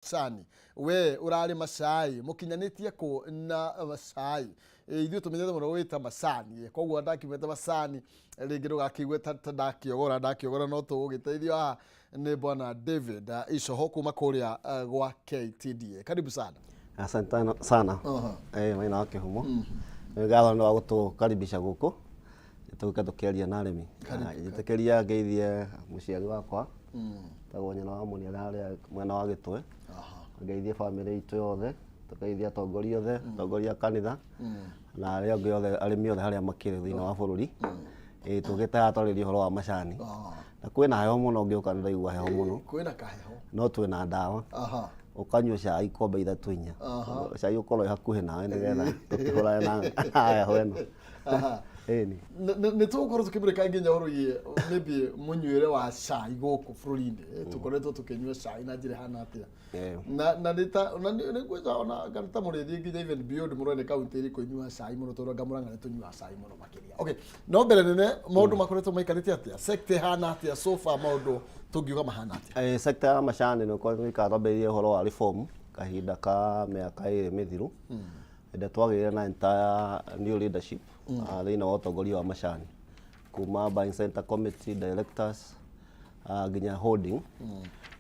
Macani we ũrarĩma cai mũkinyanĩtie kũ na cai? Ithuĩ tũmenyete mũno gwĩta macani, koguo ndakiumĩte macani rĩngĩ ndũgakĩigue ta ndakĩogora ndakĩogora, no tũgũgĩteithio haha nĩ bwana David Icoho kuma kũrĩa gwa KTDA. Karibu sana. Asante sana. Maina wa Kĩhumo. Nĩ ngatho nĩ wa gũtũkaribisha gũkũ tũke tũkĩaria na arĩmi. Njĩtĩkĩria ngeithie mũciari wakwa tagwo nyina wa Mũnia harĩa mwena wa Gĩtwe, ngeithie bamĩrĩ itũ yothe, tũgeithie atongoria othe, atongoria a kanitha na arĩa angĩ othe, arĩmi othe harĩa makĩrĩ thĩinĩ wa bũrũri. Ĩĩ, tũgĩte haha twarĩrie ũhoro wa macani na kwĩna heho mũno, ngĩũka nĩ ndaigua heho mũno. Kwĩna kaheho. No twĩna ndawa. Ũkanyua cai ikombe ithatũ inya, cai ũkorwo wĩ hakuhĩ nawe nĩgetha tũkĩhũrane na heho ĩno. Ĩni. Nĩ tũgũkorwo tũkĩmũrĩka nginya ũrũgie maybe mũnyuĩre wa cai gũkũ bũrũri-inĩ, tũkoretwo tũkĩnyua cai na njĩra ĩhana atĩa, na nĩ ta na nĩ ngwĩca ona kana ta mũrĩthiĩ nginya even beyond mũrore nĩ kaunti ĩrĩkũ inyuaga cai mũno, tondũ anga Mũrang'a nĩ tũnyuaga cai mũno makĩria. Okay, no mbere nene, maũndũ makoretwo maikarĩte atĩa? Sector ĩhana atĩa so far? Maũndũ tũngiuga mahana atĩa? Sector ya macani nĩ ũkoretwo ĩkaga twambĩrĩrie ũhoro wa reform kahinda ka mĩaka 2 mĩthiru, hĩndĩ ĩrĩa twagĩire na entire new leadership thĩinĩ wa ũtongoria wa macani, kuma buying center committee, directors, nginya holding.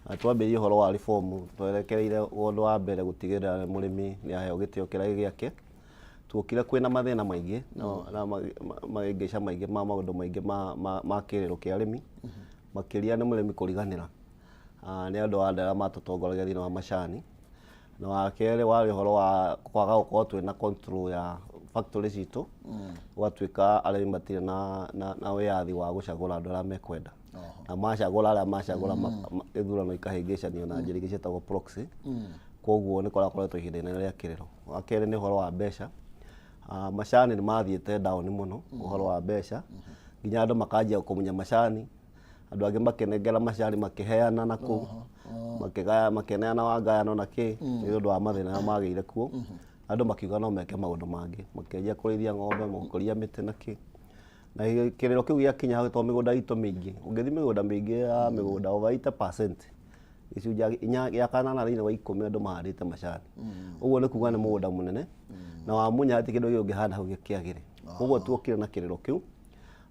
Twambĩrĩrie ũhoro wa reform twerekereire ũndũ wa mbere gũtigĩrĩra mũrĩmi nĩ aheo gĩtĩo kĩrĩa gĩ gĩake. Tuokire kwĩna mathĩna maingĩ na mahĩngĩca maingĩ ma maũndũ maingĩ ma kĩrĩro kĩa arĩmi, makĩria nĩ mũrĩmi kũriganĩra nĩ andũ a andũ arĩa matũtongoragia thĩinĩ wa macani. Na wa kerĩ warĩ ũhoro wa kwaga gũkorwo twĩna control ya factory citũ, gũgatuĩka arĩmi matirĩ na wĩyathi wa gũcagũra andũ arĩa mekwenda, na macagũra arĩa macagũra, ithurano ikahĩngĩcanio na njĩra ingĩ ciĩtagwo proxy. Koguo nĩ kũrakoretwo ihinda inene rĩa kĩrĩro. Wa kerĩ nĩ ũhoro wa mbeca. Macani nĩ mathiĩte down mũno ũhoro wa mbeca, nginya andũ makanjia kũmunya macani, andũ angĩ makĩnengera macani makĩheana na kũu makĩgaya, makĩneana wa ngayano na kĩ, nĩ ũndũ wa mathĩna marĩa magĩire kuo. Andũ makiuga no meke maũndũ mangĩ, makĩanjia kũrĩithia ng'ombe, gũkũria mĩtĩ na kĩ, na kĩrĩro kĩu gĩakinya hau, tondũ mĩgũnda itũ mĩingĩ, ũngĩthiĩ mĩgũnda mĩingĩ ya mĩgũnda over 80%, gĩcunjĩ inya gĩa kanana thĩinĩ wa 10, andũ mahandĩte macani. Ũguo nĩ kuga nĩ mũgũnda mũnene, na wamunya hatirĩ kĩndũ kĩngĩ ũngĩhanda hau gĩkĩagĩre. Koguo tuokire na kĩrĩro kĩu.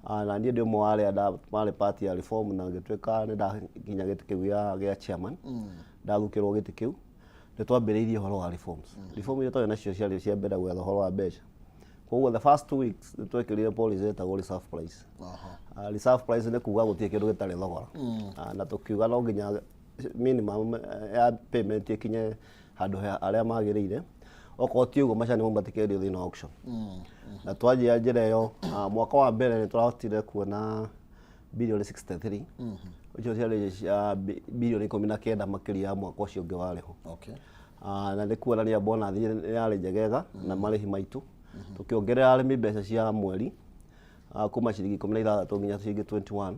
Na niĩ ndĩ ũmwe wa arĩa marĩ part ya reform, na ngĩtuĩka nĩ ndakinya gĩtĩ kĩu gĩa chairman, ndathukĩrwo gĩtĩ kĩu, nĩ twambĩrĩirie ũhoro wa reforms. Reform iria twarĩ nacio ciarĩ cia mbere gwetha ũhoro wa mbeca. Koguo the first 2 weeks nĩ twekĩrire policy ĩtagwo reserve price. Reserve price nĩ kuga gũtirĩ kĩndũ gĩtarĩ thogora. Na tũkiuga no nginya minimum ya payment ĩkinye handũ arĩa magĩrĩire, okorwo ti ũguo macani mau matikendio thĩinĩ wa auction. Na twanjia njĩra ĩyo, mwaka wa mbere nĩ tũrahotire kuona birioni 63, icio ciarĩ cia birioni 19 makĩria ya mwaka ũcio ũngĩ warĩ ho. Na nĩ kuonania bonus nĩ yarĩ njegega na marĩhi maitũ. Tũkĩongerera arĩmi mbeca cia mweri kuma ciringi 16 nginya ciringi 21,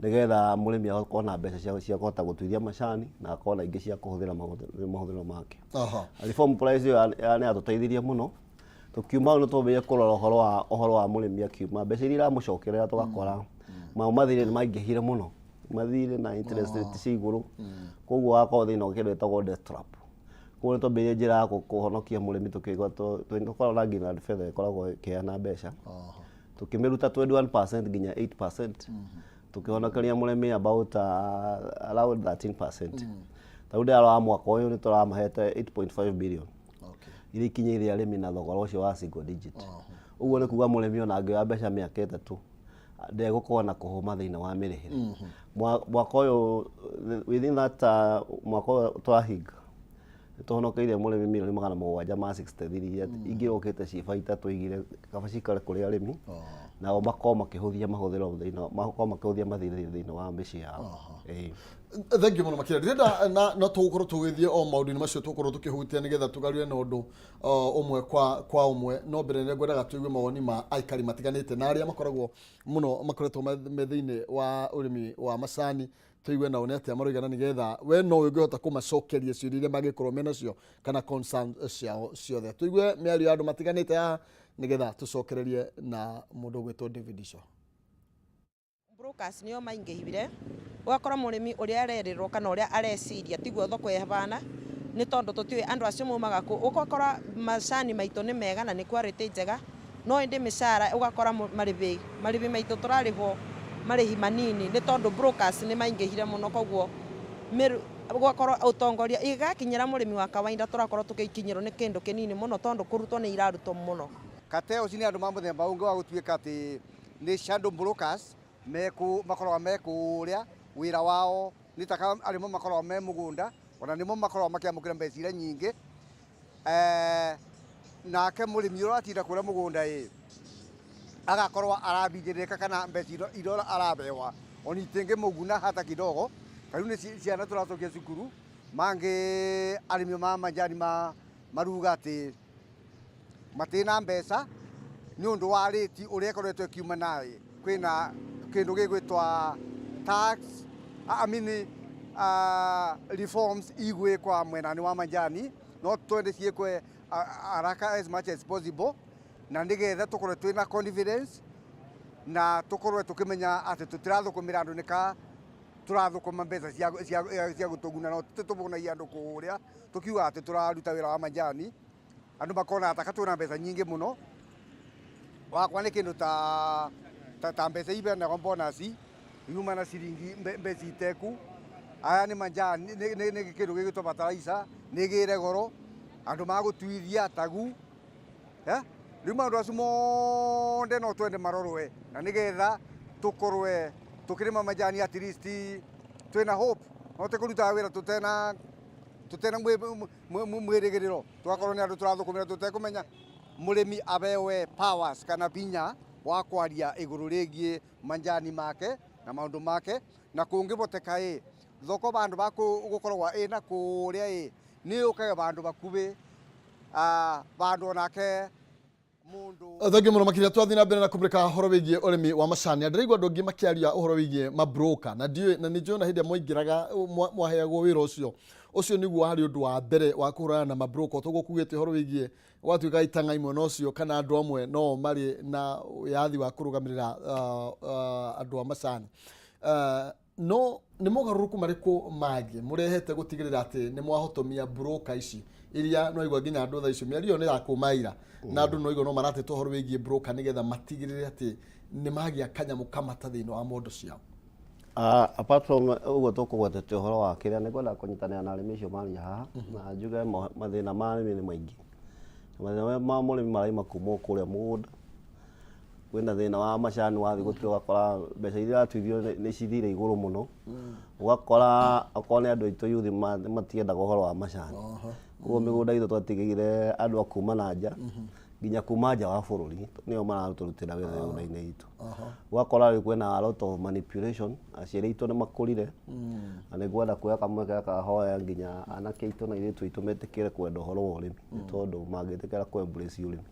nĩgetha mũrĩmi akorwo na mbeca cia kũhota gũtuithia macani na akorwo na ingĩ cia kũhũthĩra mahũthĩro make. Reform price ĩyo nĩ yatũteithirie mũno. Tũkiuma hau nĩ twambĩrĩirie kũrora ũhoro wa mũrĩmi akiuma mbeca iria iramũcokerera, tũgakora mao mathirĩ nĩ maingĩhire mũno, mathirĩ na interest rate cia igũrũ, koguo wakorwo thĩinĩ wa kĩndũ gĩtagwo debt trap. Koguo nĩ twambĩrĩirie njĩra ya kũhonokia mũrĩmi, tũkĩigua tũkoragwo na nginya betha ĩkoragwo ĩkĩheana mbeca, tũkĩmĩruta 21% nginya 8%, tũkĩhonokeria mũrĩmi about around 13%. Ta rĩu ndĩrarora mwaka ũyũ nĩ tũramahete 8.5 billion iria ikinyĩire arĩmi na thogora ũcio wa single digit. Ũguo nĩ kuga mũrĩmi ona angĩoya mbeca mĩaka 3 ndegũkorwo na kũhũma thĩinĩ wa mĩrĩhĩre. Mwaka ũyũ, within that mwaka ũyũ twahinga, nĩ tũhonokeirie mũrĩmi mirioni 763 iria ingĩũkĩte ciĩ baita tũigire kaba cikare kũrĩ arĩmi, nao makorwo makĩhũthia mahũthĩro thĩinĩ, makorwo makĩhũthia mathirĩ thĩinĩ wa mĩciĩ yao. Ĩĩ. Thank you mũno makĩria. Ndĩrenda na no tũgũkorwo tũgĩthiĩ o maũndũ-inĩ macio tũgũkorwo tũkĩhutia nĩgetha tũgarũre na ũndũ ũmwe kwa ũmwe, no mbere nĩ ngwendaga tũigue mawoni ma aikari matiganĩte na arĩa makoragwo mũno makoretwo me thĩinĩ wa ũrĩmi wa macani, tũigue nao nĩ atĩa maroiga, na nĩgetha we no ũngĩhota kũmacokeria ciũria iria mangĩkorwo menacio kana concern ciao ciothe. Tũigue mĩario ya andũ matiganĩte haha nĩgetha tũcokererie na mũndũ ũgwĩtwo David Ico. Brokers nĩo maingĩhire, ũgakora mũrĩmi ũrĩa arerĩrwo kana ũrĩa areciria tiguo thoko ĩhana. Nĩ tondũ tũtiũĩ andũ acio maumaga kũ. Ũgakora macani maitũ nĩ mega na nĩ quality njega, no ĩndĩ mĩcara ũgakora marĩhi marĩhi maitũ tũrarĩhwo marĩhi manini nĩ tondũ brokers nĩ maingĩhire mũno. Koguo ũgakorwo ũtongoria ĩgakinyĩra mũrĩmi wa kawaida, tũrakorwo tũgĩkinyĩrwo nĩ kĩndũ kĩnini mũno tondũ kũrutwo nĩ irarutwo mũno. Cartels nĩ andũ ma mũthemba ũngĩ wa gũtuĩka atĩ nĩ shadow brokers meku makoragwo me kũrĩa, wĩra wao nĩ ta arĩmo makoragwo me mũgũnda, ona nĩmo makoragwo makĩamũkĩra mbeca iria nyingĩ. Nake mũrĩmi ũrĩa ũratinda kũrĩa mũgũnda ĩ agakorwo arabinyĩrĩrĩka kana mbeca iria arabewa ona itingĩmũguna hata kidogo. Ta rĩu nĩ ciana tũracokia cukuru, mangĩ arĩmi ma majani maruga atĩ matina mbeca nĩ ũndũ wa rĩti ũrĩa ĩkoretwo ĩkiuma naĩ. Kwĩna kĩndũ gĩgwĩtwa tax, I mean, reforms igwĩkwa mwena-inĩ wa majani, no twende ciĩkwe haraka as much as possible, na nĩgetha tũkorwo twĩna confidence na tũkorwo tũkĩmenya atĩ tũtirathũkũmĩra andũ nĩka tũrathũkũma mbeca cia gũtũguna, no tũtũgũnagia andũ kũrĩa tũkiuga atĩ tũraruta wĩra wa majani, andũ makona ataka twĩna mbeca nyingĩ mũno. Wakwa nĩ kĩndũ ta mbeca ibeanagwo bonus yuma na ciringi mbeca iteku. Aya nĩ majani, nĩ kĩndũ gĩgwĩtwo fertilizer nĩ gĩre goro, andũ magũtuithia tagu. Rĩu maũndũ acio mothe no twende marorwe na nĩgetha tũkorwe tũkĩrĩma majani at least twĩna hope, no tũkũrutaga wĩra tũtena mwĩrĩgĩrĩro, tũgakorwo nĩ andũ tũrathũkũmĩra tũtekũmenya. Mũrĩmi abewe powers kana binya wa kwaria igũrũ rĩgiĩ majani make na maũndũ make, na kũngĩboteka ĩ thoko bandũ ba gũkoragwo ĩna kũrĩa ĩ nĩ yũkage bandũ bakuhĩ, bandũ onake mundu. Thengiũ mũno makĩria. Twathiĩ na mbere na kũmũrĩka ũhoro wĩgiĩ ũrĩmi wa macani, na ndĩraigua andũ angĩ makĩaria ũhoro wĩgiĩ mabroka, na ndiũĩ na nĩ njũĩ ona hĩndĩ ĩrĩa mwaingĩraga mwaheagwo wĩra ũcio, ũcio nĩguo warĩ ũndũ wa mbere wa kũhũrana na mabroka. Toguo kugĩte ũhoro wĩgiĩ gwatuĩka itang'a mwena ũcio kana andũ amwe no marĩ na wĩyathi wa kũrũgamĩrĩra andũ a macani. No nĩ mogarũrũku marĩkũ mangĩ mũrehete gũtigĩrĩra atĩ nĩ mwahotomia broker ici iria no igua nginya andũ thaa icio mĩario ĩyo nĩ yakũma ira, na andũ no igua no marateta ũhoro wĩgiĩ broker nĩgetha matigĩrĩre atĩ nĩ magĩa kanyamũ kamata thĩinĩ wa mondo ciao? Apart from ũguo tũkũgwetete ũhoro wa kĩrĩa, nĩ ngwenda kũnyitanĩra na arĩmi acio maria haha na njuge mathĩna ma arĩmi nĩ maingĩ. Mathĩna ma mũrĩmi maraima kuma o kũrĩa mũgũnda. Kwĩna thĩna wa macani, wathiĩ gũtua ũgakora mbeca iria iratuithio nĩ cithire igũrũ mũno. Ũgakora okorwo nĩ andũ aitũ youth matiendaga ũhoro wa macani. Koguo mĩgũnda itũ twatigĩire andũ a kuma na nja, nginya kuma nja wa bũrũri nĩo maratũrutĩra wĩra mĩgũnda-inĩ itũ. Ũgakora rĩu kwĩna a lot of manipulation, aciari aitũ nĩ makũrire na nĩ ngwenda kuoya kamweke gaka hoya nginya anake aitũ na airĩtu aitũ metĩkĩre kwenda ũhoro wa ũrĩmi, nĩ tondũ mangĩtĩkĩra kũ embrace ũrĩmi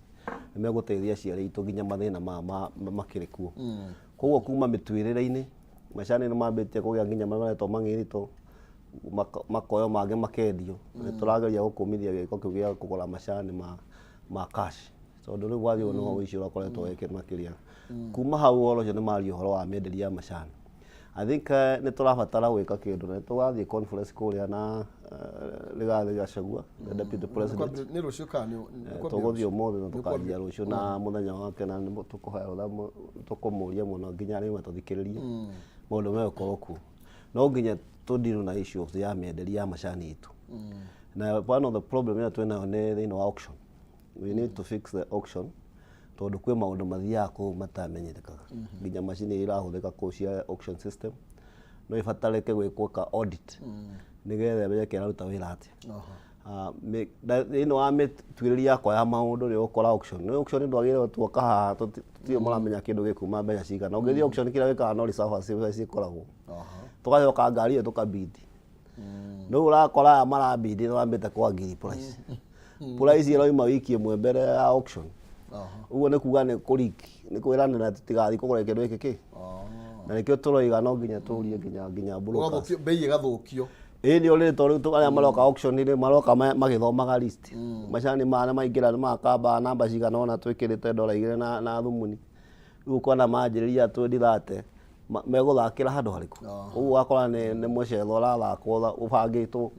nĩ megũteithia aciari aitũ nginya mathĩna maya makĩrĩ kuo. Koguo kuma mĩtuĩrĩre-inĩ, macani nĩ mambĩtie kũgĩa nginya maretwo mang'ĩrito, makoywo mangĩ makendio. Nĩ tũrageria gũkũmithia gĩko kĩu gĩa kũgũra macani ma cash, tondũ rĩu gwathiĩ ũguo nĩho ũici ũrakoretwo wĩkĩ makĩria. Kuma hau ũhoro ũcio nĩ maria ũhoro wa mĩenderie ya macani. I think nĩ tũrabatara gwĩka kĩndũ na nĩ tũgathiĩ conference kũrĩa na Rigathĩ Gachagua, the deputy president. Nĩ rũciũ kana nĩ kwambia? Tũgũthiĩ ũmũthĩ na Nĩ tũkanjia rũciũ na mũthenya wake, na nĩ tũkũhoya rũtha, tũkũmũria mũno nginya arĩmi matũthikĩrĩrie maũndũ megũkorwo kuo. No nginya tũdeal na issue of ya mĩenderie ya macani itũ, na one of the problem ĩrĩa twĩnayo nĩ thĩinĩ wa auction. We need to fix the auction, tondũ kwĩ maũndũ mathiaga kũu matamenyerekaga, nginya macini iria irahũthĩka kũu cia auction system no ibatarĩke gwĩkwo ka audit nĩgetha ĩmenyeke ĩraruta wĩra atĩa. Thĩinĩ wa mĩtuĩrĩria yakwa ya maũndũ nĩ ũgũkora auction, nĩ auction ndwagĩrĩirwo tuoka haha tũtirĩ mũramenya kĩndũ gĩkuma mbeca cigana. Ũngĩthiĩ auction, kĩrĩa wĩkaga no reserve mbeca cikoragwo, tũgacoka ngari ĩyo tũkabidi. Rĩu ũrakora aya marabidi nĩ mambĩte kwa ngiri price ĩroima wiki ĩmwe mbere ya auction. Ũguo nĩ kuga nĩ kũriki nĩ kwĩranĩra tũtigathiĩ kũgũra kĩndũ gĩkĩ kĩ, na nĩkĩo tũroiga no nginya tũrie nginya brokers. Ũgathũkio, bei ĩgathũkio. Ĩĩ, nĩ ũrĩ tondũ rĩu arĩa maroka auction rĩ maroka magĩthomaga list. Macani maya nĩ maingĩra nĩ makamba namba cigana ũna, twĩkĩrĩte $2 na thumuni. Rĩu ũkona manjĩrĩria 2030. Megũthakĩra handũ harĩkũ? Ũguo ũgakora nĩ mũcetho ũrathakwo ũbangĩtwo,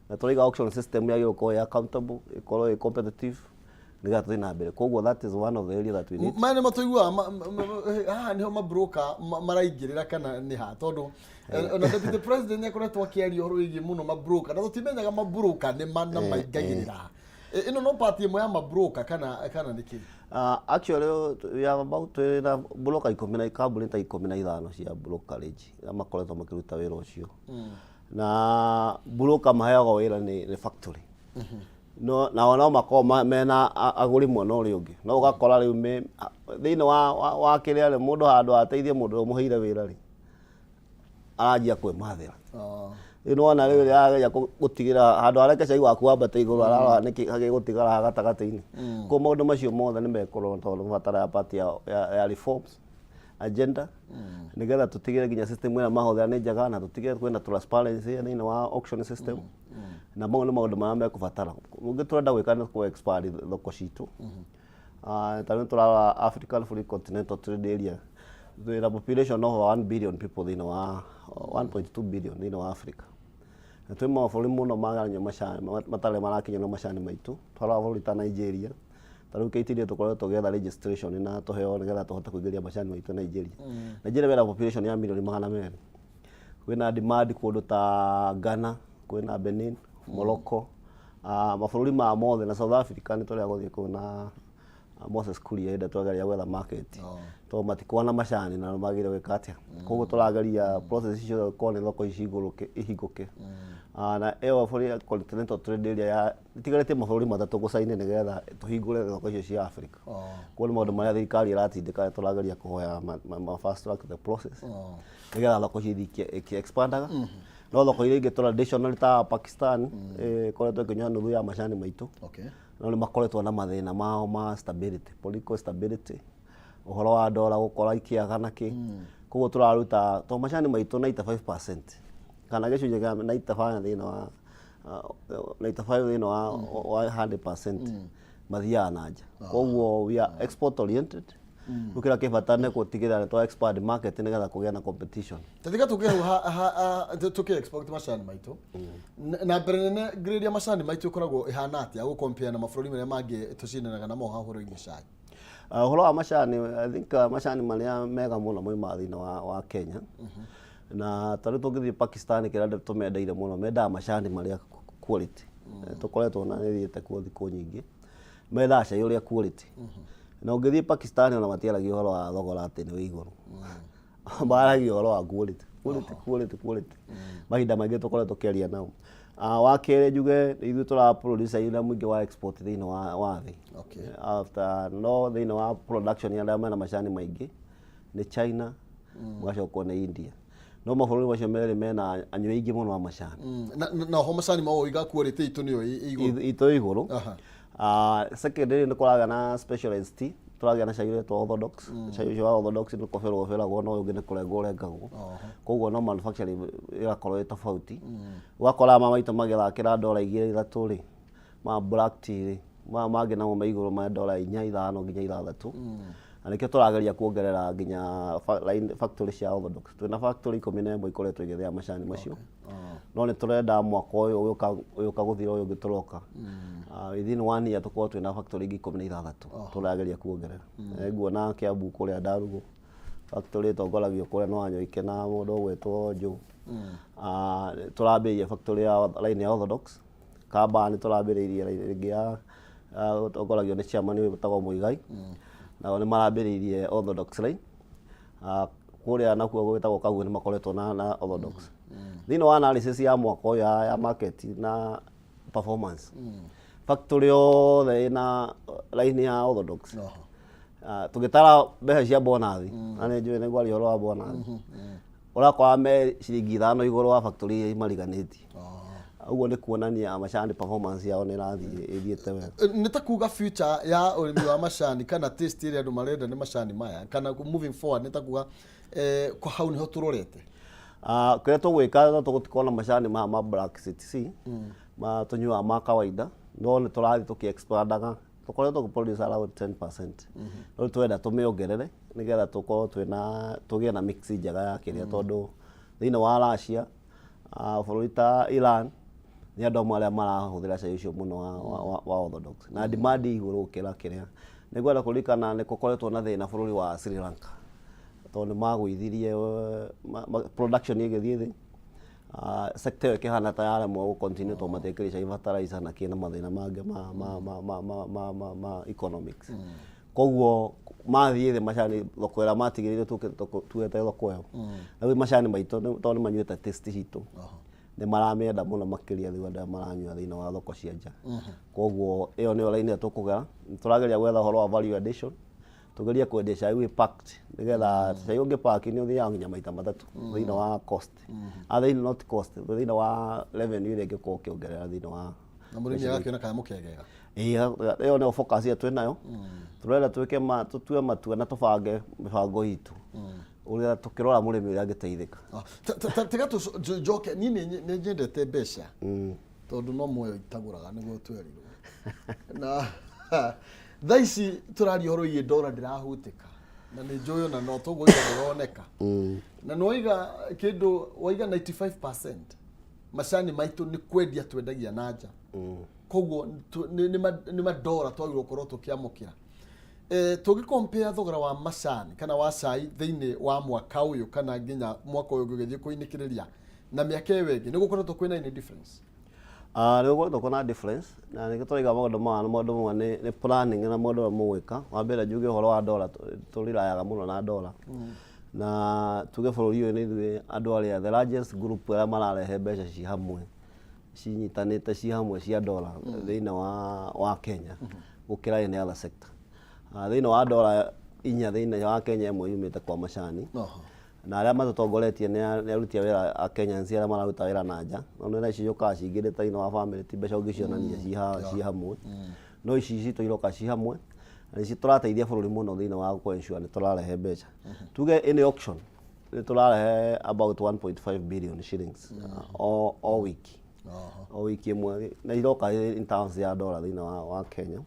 na tũraiga auction system yagĩrĩirwo gũkorwo ĩ accountable, ĩkorwo ĩ competitive, nĩgetha tũthiĩ na mbere. Koguo that is one of the area that we need. Maya nĩ matũiguaga haha nĩho mabroka maraingĩrĩra kana nĩ ha, tondũ ona deputy president nĩ akoretwo akĩaria ũhoro wĩgiĩ mũno mabroka, na tũtimenyaga mabroka nĩ ma na maingagĩrĩra ha. Ĩno no part ĩmwe ya mabroka kana nĩ kĩ? Actually we have about, twĩ na broker 10 na kambuni ta 15 cia brokerage arĩa makoretwo makĩruta wĩra ũcio. Na broker maheagwo wĩra nĩ factory, no nao no makorwo mena agũri mwena ũrĩa ũngĩ, no ũgakora rĩu thĩinĩ wa kĩrĩa rĩ, mũndũ handũ ateithie mũndũ ũrĩa ũmũheire wĩra rĩ, aranjia kwĩmathĩra. Rĩu nĩwona rĩu rĩrĩa arageria gũtigĩra handũ hareke cai waku wambate igũrũ, ararora nĩkĩ gĩgũtigara haha gatagatĩ-inĩ. Koguo maũndũ macio mothe nĩ mekũrorwo, tondũ nĩ batara ya part ya reforms agenda, nĩgetha tũtigĩre nginya system ĩrĩa mahũthĩra nĩ njega, na tũtigĩre kwĩna transparency thĩinĩ wa auction system, na mau nĩ maũndũ marĩa mekũbatara. Ũngĩ tũrenda gwĩka nĩ kũ expand thoko citũ. Ta rĩu tũrarora African Free Continental Trade Area, twĩna population of 1 billion people thĩinĩ wa 1.2 billion thĩinĩ wa Africa, na twĩ mabũrũri mũno maranyua macani matarĩ marakinyĩrwo macani maitũ. Twarora bũrũri ta Nigeria, ta rĩu KTDA tũkoretwo tũgĩetha registration na tũheo nĩgetha tũhote kũingĩria macani maitũ Nigeria. Nigeria mena population ya mirioni 200. Kwĩna demand kũndũ ta Ghana, kwĩna Benin, Morocco, mabũrũri maya mothe, na South Africa nĩ tũrĩa gũthiĩ kũu na Moses Kuria hĩndĩ twageria gwetha market, tondũ matikoragwo na macani na magĩrĩire gwĩka atĩa. Koguo tũrageria process icio korwo nĩ thoko ici ihingũke. Na ĩyo bũrũri ya continental trade area ya itigarĩtie mabũrũri matatũ gũcaini nĩgetha tũhingũre thoko icio cia Africa. Koguo nĩ maũndũ marĩa thirikari ĩratindĩka, tũrageria kũhoya ma fast track the process nĩgetha thoko icio ithiĩ ikĩ-expandaga. No thoko iria ingĩ traditional ta Pakistan ĩkoretwo ĩkĩnyua nuthu ya macani maitũ, no nĩ makoretwo na mathĩna mao ma stability, political stability, ũhoro wa ndora gũkora ikĩaga na kĩ. Koguo tũraruta to macani maitũ 95% kana gĩcunjĩ kĩa 95 thĩinĩ wa 95 thĩinĩ wa 100% mathiaga na nja. Koguo we are export oriented. Rĩu kĩrĩa kĩ bata nĩ gũtigĩrĩra nĩ twa expand market nĩgetha kũgĩa na competition. Tatiga tũke hau tũkĩ export macani maitũ. Na mbere nene, grade ya macani maitũ ĩkoragwo ĩhana atĩa gũ compare na mabũrũri marĩa mangĩ tũcindanaga namo ha ũhoro-inĩ cai? Ũhoro wa macani, I think macani marĩa mega mũno maumaga thĩinĩ wa Kenya. Na ta rĩu tũngĩthiĩ Pakistan, kĩrĩa tũmendeire mũno, mendaga macani marĩa quality. Tũkoretwo na nĩ thiĩte kuo thikũ nyingĩ, mendaga cai ũrĩa quality. Na ũngĩthiĩ Pakistan, ona matiaragia ũhoro wa thogora atĩ nĩ wĩ igũrũ, maragia ũhoro wa quality, quality, quality, quality. Mahinda maingĩ tũkoretwo tũkĩaria nao. Wa kerĩ, njuge ithuĩ tũra produce ira mũingĩ wa export thĩinĩ wa thĩ. After no thĩinĩ wa production ya arĩa mena macani maingĩ nĩ China, mũgacokwo nĩ India, no mabũrũri macio merĩ mena anyui aingĩ mũno a macani. Na ho macani mau iga quality itũ nĩyo ĩ igũrũ? Itũ igũrũ. Secondary nĩ kũragĩa na specialized tea, tũragĩa na cai ũretwo orthodox. Cai ũcio wa orthodox nĩ kũberwo ũberagwo, no ũyũ ũngĩ nĩ kũrengwo ũrengagwo. Koguo no manufacturing ĩgakorwo ĩ tofauti. Ũgakora maya maitũ magĩthakĩra ndora 2, 3 rĩ, ma black tea rĩ, maya mangĩ namo me igũrũ ma ndora 4, 5 nginya 6. Na nĩkĩo tũrageria kuongerera nginya line factory cia orthodox. Twĩna factory 11 ikoretwo igĩthĩa macani macio, no nĩ tũrenda mwaka ũyũ ũyũka gũthira, ũyũ ũngĩ tũroka, within one year tũkorwo twĩna factory ingĩ 16 tũrageria kuongerera. Nguona Kiambu kũrĩa Ndarugo factory ĩtongoragio kũrĩa nĩ Wanyoike na mũndũ ũgwĩtwo Joe. Tũrambĩrĩria factory ya line ya orthodox. Kamba nĩ tũrambĩrĩirie line ĩngĩ ya ũtongoragio nĩ chairman wĩtagwo Muigai, nao nĩ marambĩrĩirie orthodox line. Kũrĩa nakuo gwĩtagwo Kaguo nĩ makoretwo na orthodox. Thĩinĩ wa analysis ya mwaka ũyũ ya market na performance, factory yothe ĩna line ya orthodox, tũgĩtara mbeca cia bonus, na nĩ njũĩ nĩ ngwaria ũhoro wa bonus, ũrakora me ciringi 5 igũrũ wa factory iria imariganĩtie. Ũguo nĩ kuonania macani performance yao nĩ ĩrathiĩ ĩthiĩte wega. Nĩ ta kuga future ya ũrĩmi wa macani kana taste ĩrĩa andũ marenda nĩ macani maya, kana moving forward nĩ ta kuga kwa hau nĩho tũrorete? Kĩrĩa tũgwĩka, no tũgũtikorwo na macani maya ma black CTC ma tũnyuaga ma kawaida, no nĩ tũrathiĩ tũkĩ-expandaga. Tũkoretwo tũkĩ produce around 10%. Rĩu twenda tũmĩongerere nĩgetha tũkorwo twĩna tũgĩe na mix njega ya kĩrĩa, tondũ thĩinĩ wa Russia, bũrũri ta Iran, nĩ andũ amwe arĩa marahũthĩra cai ũcio mũno wa orthodox na demand ĩ igũrũ gũkĩra kĩrĩa. Nĩ ngwenda kũririkana nĩ gũkoretwo na thĩna bũrũri wa Sri Lanka, tondũ nĩ magũithirie production ĩgĩthiĩ thĩ. Sector ĩyo ĩkĩhana ta yaremwo gũ continue tondũ matiekĩrire cai fertilizer na kĩ na mathĩna mangĩ ma economics. Koguo mathiĩ thĩ macani thoko ĩrĩa matigĩrĩire tuĩte thoko ĩyo. Rĩu macani maitũ tondũ nĩ manyuĩte taste citũ, nĩ maramĩenda mũno makĩria rĩu andũ arĩa maranyua thĩinĩ wa thoko cia nja. Koguo ĩyo nĩyo line ĩrĩa tũkũgera. Nĩ tũrageria gwetha ũhoro wa value addition, tugerie kwendia cai wĩ packed, nĩgetha cai ũngĩ pack nĩ ũthiaga nginya maita matatũ thĩinĩ wa cost, thĩinĩ, not cost, thĩinĩ wa revenue ĩrĩa ĩngĩkorwo ũkĩongerera thĩinĩ wa Na mũrĩmi agakĩona kana mũkegega. Ĩĩ, ĩyo nĩyo focus ĩrĩa twĩ nayo. Tũrenda twĩke ma tũtue matua na tũbange mĩbango itũ ũrĩa tũkĩrora mũrĩmi ũrĩa angĩteithĩka. Tiga tũnjoke, niĩ nĩ nyendete mbeca tondũ no muoyo itagũraga, nĩguo twerirwo. Na thaa ici tũraria ũhoro wĩgiĩ ndora ndĩrahutĩka, na nĩ njũĩ ona no toguo iga ndĩroneka na nĩwaiga kĩndũ waiga 95% macani maitũ nĩ kwendia twendagia na nja. Koguo nĩ mandora twagĩrĩirwo gũkorwo tũkĩamũkĩra. Tũngĩ compare thogora wa macani kana wa cai thĩinĩ wa mwaka ũyũ kana nginya mwaka ũyũ ũngĩ ũgĩthiĩ kũinĩkĩrĩria na mĩaka ĩyo ĩngĩ, nĩ gũkoretwo kwĩna any difference? Nĩ gũkoretwo kwĩna difference, na nĩkĩo tũraiga maũndũ maya, na maũndũ mamwe nĩ planning na maũndũ marĩa mũgwĩka. Wa mbere njuge ũhoro wa ndora, tũrirayaga mũno na ndora, na tuge bũrũri ũyũ nĩ ithuĩ andũ arĩa the largest group arĩa mararehe mbeca ci hamwe, cinyitanĩte ci hamwe cia ndora thĩinĩ wa Kenya gũkĩra any other sector. Thĩinĩ wa ndora inya thĩinĩ wa Kenya, ĩmwe yumĩte kwa macani. Na arĩa matũtongoretie nĩ aruti a wĩra a Kenyans arĩa mararuta wĩra na nja, no nĩ ici ciũkaga cingĩrĩte thĩinĩ wa family, ti mbeca ũngĩcionania ci hamwe, no ici citũ iroka ci hamwe na nĩcio tũrateithia bũrũri mũno thĩinĩ wa kũ ensure nĩ tũrarehe mbeca. Tuge any auction nĩ tũrarehe about 1.5 billion shillings o wiki, o wiki ĩmwe, na iroka in terms ya dollar thĩinĩ wa Kenya.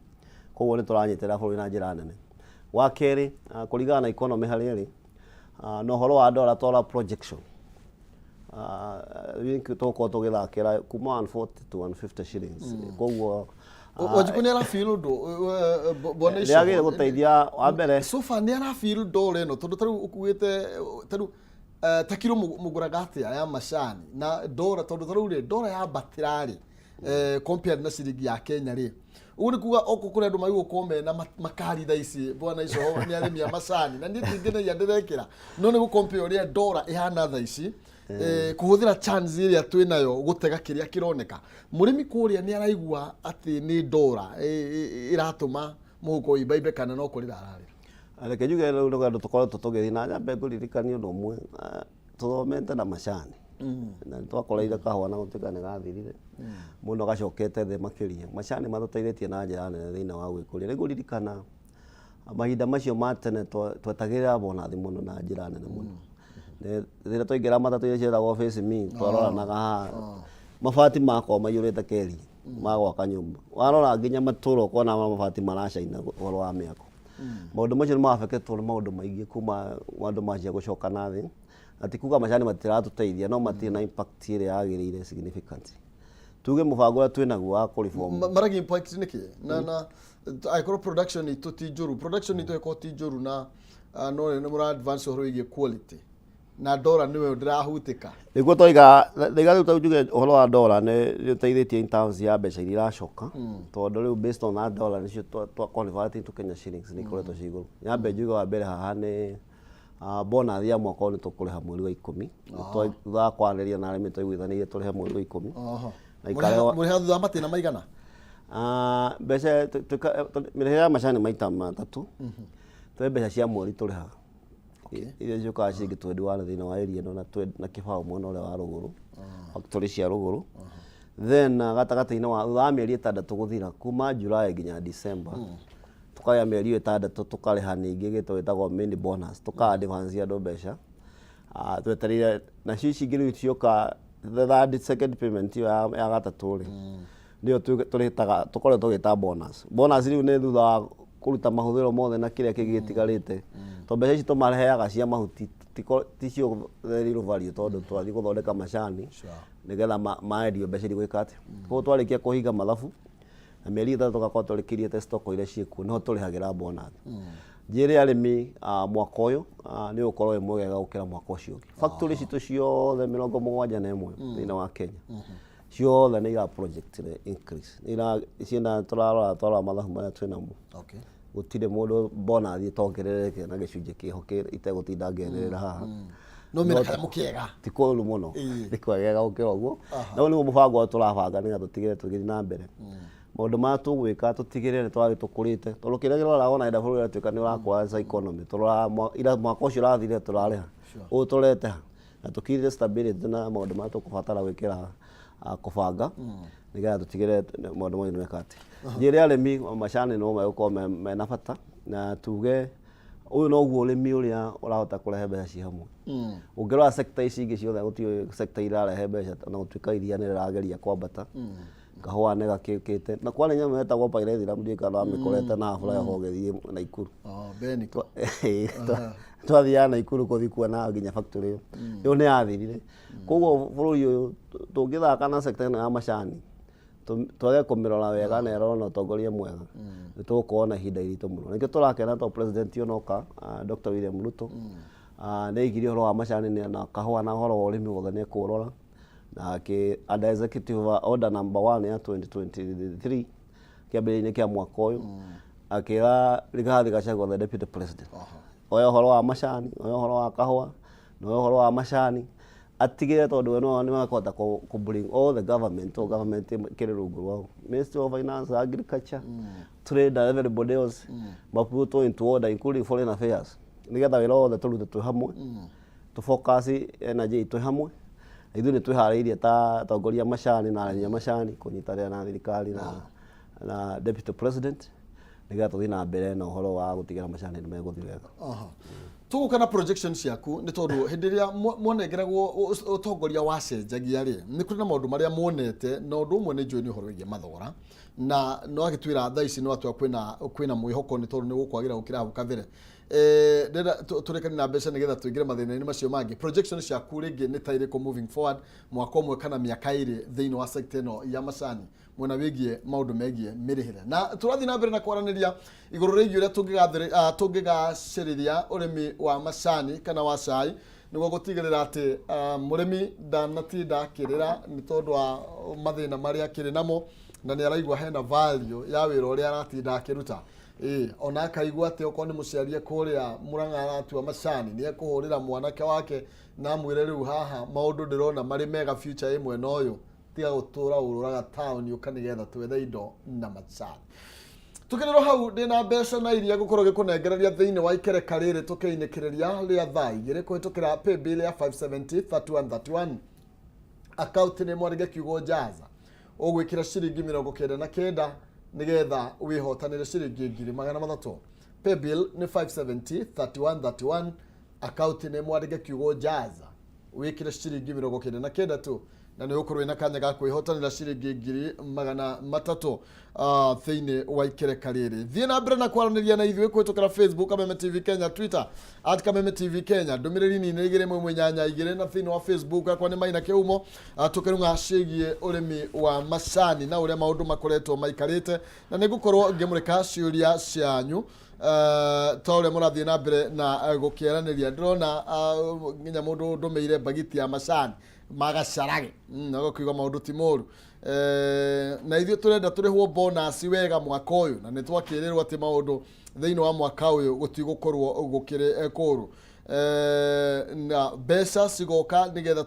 Koguo nĩ tũranyitĩrĩra bũrũri na njĩra nene. Wa kerĩ, kũringana na economy harĩa ĩrĩ na ũhoro wa dollar, twara projection tũgũkorwo tũgĩthakĩra kuma 140 to 150 shillings. Koguo Wanjikũ nĩ arafeel ũndũ, bwana? Nĩ agĩrĩire gũteithia wa mbere. So far nĩ arafeel ndora ĩno, tondũ tarĩu ũkuĩte tarĩu ta kiro mũgũraga atĩa ya macani na ndora? Tondũ tarĩu rĩ, ndora yambatĩra rĩ, compared na ciringi ya Kenya rĩ, ũguo nĩ kuga oko kũrĩ andũ magĩrĩirwo gũkorwo mena makari thaa ici. Bwana icio nĩ arĩmi a macani na niĩ tingenagia ndĩrekĩra, no nĩ gũcompare ũrĩa ndora ĩhana thaa ici, kũhũthĩra chance ĩrĩa twĩ nayo gũtega kĩrĩa kĩroneka. Mũrĩmi kũrĩa nĩ araigua atĩ nĩ ndora ĩratũma mũhuko ũimbaimbe kana no kũrĩra ararĩra? Reke njuge rĩu rũgendo tũkoretwo tũgĩthiĩ na nyambe ngũririkanie ũndũ ũmwe. Tũthomete na macani na nĩ twakoreire kahũa na gũtuĩka nĩ gathirire mũno, gacokete thĩ makĩria. Macani matũteithĩtie na njĩra nene thĩinĩ wa gwĩkũria. Rĩu ngũririkana mahinda macio ma tene twetagĩrĩra bonathi mũno na njĩra nene mũno. Rĩrĩa twaingĩra matatũ iria ciĩtagwo face me, twaroranaga haha mabati makorwo maiyũrĩte keri ma gwaka nyũmba, warora nginya matũra ũkona mabati maracaina ũhoro wa mĩako. Maũndũ macio nĩ mabeketwo nĩ maũndũ maingĩ kuma andũ manjia gũcoka na thĩ, na ti kuga macani matiratũteithia, no matirĩ na impact ĩrĩa yagĩrĩire significant. Tuge mũbango ũrĩa twĩ naguo wa kũreform Maragi impact nĩkĩ na angĩkorwo production itũ ti njũru, production itũ ĩkorwo ti njũru na no nĩ mũra advance ũhoro wĩgiĩ quality na ndora nĩwe ndĩrahutĩka? Nĩguo twaiga ndaiga rĩu njuge ũhoro wa ndora nĩ ũteithĩtie in terms ya mbeca iria iracoka, tondũ rĩu based on that dollar nĩcio twa convert into Kenya shillings nĩ ikoretwo ciĩ igũrũ. Nyambe njuge wa mbere haha nĩ bonus ya mwaka ũyũ nĩ tũkũrĩha mweri wa 10. Thutha wa kwaranĩria na arĩmi twaiguithanĩirie tũrĩhe mweri wa 10. Na ikarehwo Mũrĩha thutha wa matĩna maigana? Mbeca mĩrĩhĩre ya macani maita matatũ. Twĩ mbeca cia mweri tũrĩhaga iria ciũkaga ciringi 21 thĩinĩ wa area ĩno na na kĩbaũ mwena ũrĩa wa rũgũrũ, factory cia rũgũrũ. Then gatagatĩ-inĩ wa thutha wa mĩeri 6 gũthira, kuma July nginya December, tukagĩa mĩeri ĩyo 6 tũkarĩha ningĩ gĩtũ gĩtagwo mini bonus, tũka advance andũ mbeca. Twetereire nacio ici ingĩ rĩu cioka, the third second payment ĩyo ya gatatũ rĩ. Nĩyo tũrĩtaga, tũkoretwo tũgĩta bonus. Bonus rĩu nĩ thutha wa kũruta mahũthĩro mothe na kĩrĩa kĩngĩ gĩtigarĩte, tondũ mbeca ici tũmaheaga cia mahuti ticio the real value, tondũ twathiĩ gũthondeka macani nĩgetha maendio, mbeca irigwĩka atĩa. Koguo twarĩkia kũhinga mathabu na mĩeri 3 tũgakorwo tũrĩkĩrie stock iria ciĩkuo, nĩho tũrĩhagĩra bonus. Njĩre arĩmi, mwaka ũyũ nĩ ũgũkorwo wĩ mwega gũkĩra mwaka ũcio ũngĩ. Factory citũ ciothe 71 thĩinĩ wa Kenya ciothe nĩ ira project increase, nĩ ira ciĩna tũrarora, twarora mathabu marĩa twĩnamo, gũtirĩ mũndũ bonus ĩtongerereke na gĩcunjĩ kĩho itegũtinda ngĩanĩrĩra haha. No mena kanyamũ kega. Ti kũru mũno, nĩ kwegega gũkĩra ũguo. Na ũyũ nĩguo mũbango ũrĩa tũrabanga nĩgetha tũtigĩrĩre tũgĩthiĩ na mbere maũndũ marĩa tũgwĩka, tũtigĩrĩre nĩ twathiĩ tũkũrĩte, tondũ kĩrĩa kĩroraga ona hĩndĩ ĩrĩa bũrũri ũratuĩka nĩ ũrakũra as a economy, tũroraga ira mwaka ũcio ũrathirire tũrarĩha ũyũ tũrete ha, na tũkirire stability na maũndũ marĩa tũkũbatara gwĩkĩra, kũbanga nĩgetha tũtigĩrĩre maũndũ mothe nĩ meka atĩ. Njĩre arĩmi macani no megũkorwo mena bata, na tuge ũyũ noguo ũrĩmi ũrĩa ũrahota kũrehe mbeca ci hamwe. Ũngĩrora sector ici ingĩ ciothe, gũtirĩ sector irarehe mbeca, ona gũtuĩka iria nĩ rĩrageria kwambata, kahũa nĩ gakĩũkĩte, na kwarĩ nyamũ yetagwo pyrethrum, ndiũĩ kana wamĩkorete na flyover ũgĩthiĩ Naikuru. Oh, Beniko. Twathiaga Naikuru kũthiĩ kuona nginya factory ĩyo, ĩyo nĩ yathirire. Koguo bũrũri ũyũ tũngĩthaka na sector ĩno ya macani, twage kũmĩrora wega na ĩrorwo na ũtongoria mwega, nĩ tũgũkorwo na ihinda iritũ mũno. Nĩkĩo tũrakena tondũ president onoka, Dr. William Ruto, nĩ aigire ũhoro wa macani na kahũa na ũhoro wa ũrĩmi wothe nĩ ekũũrora, na akĩ under executive order number 1 ya 2023, kĩambĩrĩria-inĩ kĩa mwaka ũyũ, akĩra Rigathi Gachagua, the deputy president, oya ũhoro wa macani, oya ũhoro wa kahũa na oya ũhoro wa macani, atigĩrĩre tondũ we no nĩ akũhota kũ bring all the government o government kĩrĩ rungu rwao, Ministry of Finance, Agriculture, Trade and everybody else, maputwo into order, including Foreign Affairs, nĩgetha wĩra wothe tũrute twĩ hamwe, tũ focus energy itũ hamwe. Na ithuĩ nĩ twĩharĩirie ta atongoria a macani na arĩmi a macani kũnyitanĩra na thirikari na deputy president nĩgetha tũthiĩ na mbere na ũhoro wa gũtigĩra macani nĩ megũthiĩ wega. Tũgũka na projection ciaku, nĩ tondũ hĩndĩ ĩrĩa mwanengeragwo ũtongoria wacenjagia rĩ, nĩ kũrĩ na maũndũ marĩa muonete, na ũndũ ũmwe nĩ njũĩ nĩ ũhoro wĩgiĩ mathogora, na no agĩtwĩra thaa ici no atwĩra kwĩna mwĩhoko nĩ tondũ nĩ gũkwagĩra gũkĩra hau kabere. Ndĩrenda tũrĩkanie na mbeca nĩgetha tũingĩre mathĩna-inĩ macio mangĩ. Projection ciaku rĩngĩ nĩ ta irĩkũ moving forward, mwaka ũmwe kana mĩaka 2 thĩinĩ wa sector ĩno ya macani, mwena wĩgiĩ maũndũ megiĩ mĩrĩhĩre? Na tũrathiĩ na mbere na kwaranĩria igũrũ rĩgiĩ ũrĩa tũngĩgacĩrithia ũrĩmi wa macani kana wa cai, nĩguo gũtigĩrĩra atĩ mũrĩmi ndanatinda akĩrĩra nĩ tondũ wa mathĩna marĩa akĩrĩ namo, na nĩ araigua hena value ya wĩra ũrĩa aratinda akĩruta. Ĩĩ, ona akaigua atĩ okorwo nĩ mũciari kũrĩa Mũrang'a aratua macani, nĩ ekũhũrĩra mwanake wake na amwĩre, "Rĩu haha maũndũ ndĩrona marĩ mega, future ĩ mwena ũyũ, tiga gũtũra ũrũraga taũni, ũka nĩgetha twethe indo na macani." Tukĩrĩrwo hau, ndĩna mbeca na iria ngũkorwo ngĩkũnengereria thĩinĩ wa ikereka rĩrĩ tũkĩinĩkĩrĩria rĩa thaa 2 kũhĩtũkĩra paybill ya 570 3131, akaunti nĩ mwandĩke kiugo "Jaza", ũgwĩkĩra ciringi 99 nĩgetha wĩhotanĩre ciringi 300,000. Paybill nĩ 570 3131, akaunti nĩ mwandĩke kiugo "Jaza", wĩkĩre ciringi 99 tu, na nĩ ũgũkorwo wĩna kanya ga kwĩhotanĩra ciringi 300,000 thĩinĩ wa ikereka rĩrĩ. Thiĩ na mbere na kwaranĩria na ithuĩ kũhĩtũkĩra Facebook Kameme TV Kenya, Twitter @KamemeTV Kenya, ndũmĩrĩri nini 2182, na thĩinĩ wa Facebook yakwa nĩ Maina Kĩhumo. Tũkĩrung'a ciĩgiĩ ũrĩmi wa macani na ũrĩa maũndũ makoretwo maikarĩte, na nĩ ngũkorwo ngĩmũrĩka ciũria cianyu ta ũrĩa mũrathiĩ na mbere na gũkĩaranĩria. Ndĩrona nginya mũndũ ndũmĩire mbagiti ya macani magacarage, agakiuga maũndũ ti moru. Na ithuĩ tũrenda tũrĩhwo bonus wega mwaka ũyũ, na nĩ twakĩrĩrwo atĩ maũndũ thĩinĩ wa mwaka ũyũ gũtigũkorwo gũkĩrĩ kũru. Na mbeca cigoka nĩgetha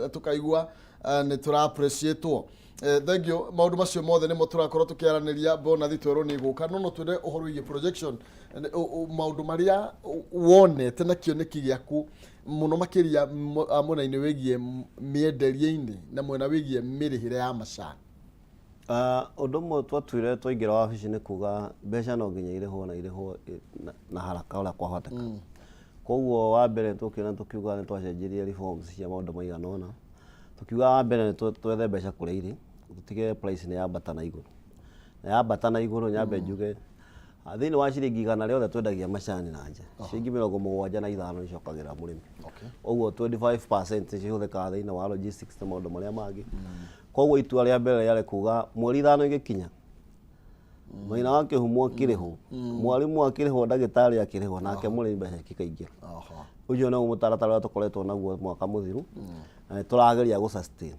tũkaigua nĩ tũra appreciate-wo. Thank you. Maũndũ macio mothe nĩmo tũrakorwo tũkĩaranĩria. Bonathi twerwo nĩ ĩgũka, no twende ũhoro wĩgiĩ projection, maũndũ marĩa wonete na kĩoneki gĩaku mũno makĩria mwena-inĩ wĩgiĩ mĩenderie-inĩ na mwena wĩgiĩ mĩrĩhĩre ya macani. Ũndũ ũmwe twatuire twaingĩra wabici nĩ kuga mbeca no nginya irĩhwo na irĩhwo na haraka ũrĩa kwahoteka. Koguo wa mbere tũkĩona tũkiuga nĩ twacenjirie reforms cia maũndũ maigana ũna. Tũkiuga wa mbere nĩ twethe mbeca kũrĩa irĩ. Tũtigĩrĩre price nĩ yambata na igũrũ. Na yambata na igũrũ nyambe njuge thĩinĩ wa ciringi 100 rĩothe twendagia macani na nja, ciringi 75 icokagĩra mũrĩmi. Ũguo 25% nĩcio ihũthĩkaga thĩinĩ wa logistics na maũndũ marĩa mangĩ. Koguo itua rĩa mbere rĩarĩ kuga mweri 5 ĩgĩkinya, maina wa kĩhumo akĩrĩhwo, mwarimũ akĩrĩhwo, ndagĩtarĩ akĩrĩhwo, nake mũrĩmi mbeca cikaingĩra. Ũcio nĩguo mũtaratara ũrĩa tũkoretwo naguo mwaka mũthiru, na nĩ tũrageria gũ sustain.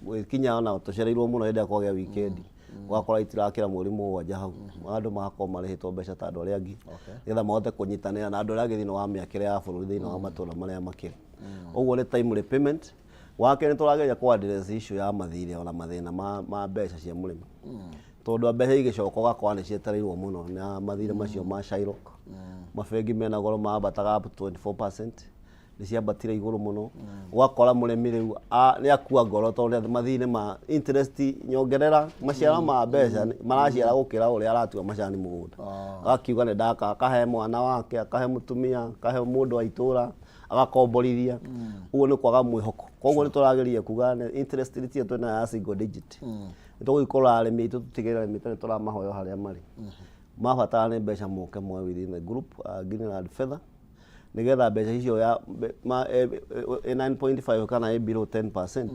Gũgĩkinya ona tũcereirwo mũno hĩndĩ ĩrĩa kwagĩa weekend, ũgakora itirakĩra mweri 7 hau, andũ magakorwo marĩhĩtwo mbeca ta andũ arĩa angĩ, nĩgetha mahote kũnyitanĩra na andũ arĩa angĩ thĩinĩ wa mĩakĩre ya bũrũri thĩinĩ wa matũra marĩa makĩrĩ. Ũguo nĩ timely payment. Wa kerĩ nĩ tũrageria kũ address issue ya mathirĩ ona mathĩna ma mbeca cia mũrĩmi. Tondũ mbeca igĩcoka ũgakora nĩ cietereirwo mũno na mathirĩ macio ma Shylock. Mabengi mena goro mambataga up to 24%, nĩ ciambatire igũrũ mũno. Ũgakora mũrĩmi rĩu nĩ akua ngoro tondũ mathirĩ ma interest nyongerera maciaro ma mbeca maraciara gũkĩra ũrĩa aratua macani mũgũnda. Agakiuga nĩ ndaka, akahe mwana wake, akahe mũtumia, akahe mũndũ wa itũra, agakomborithia. Ũguo nĩ kwaga mwĩhoko. Koguo nĩ tũrageria kuga interest rate ĩyo twĩnayo ya single digit. Nĩ tũgũgĩkora arĩmi aitũ tũtigĩrĩre arĩmi aitũ nĩ tũramahoya o harĩa marĩ. Mabatara nĩ mbeca moke moe within the group, Greenland Fedha, nĩgetha mbeca icio ya 9.5 kana ĩ below 10%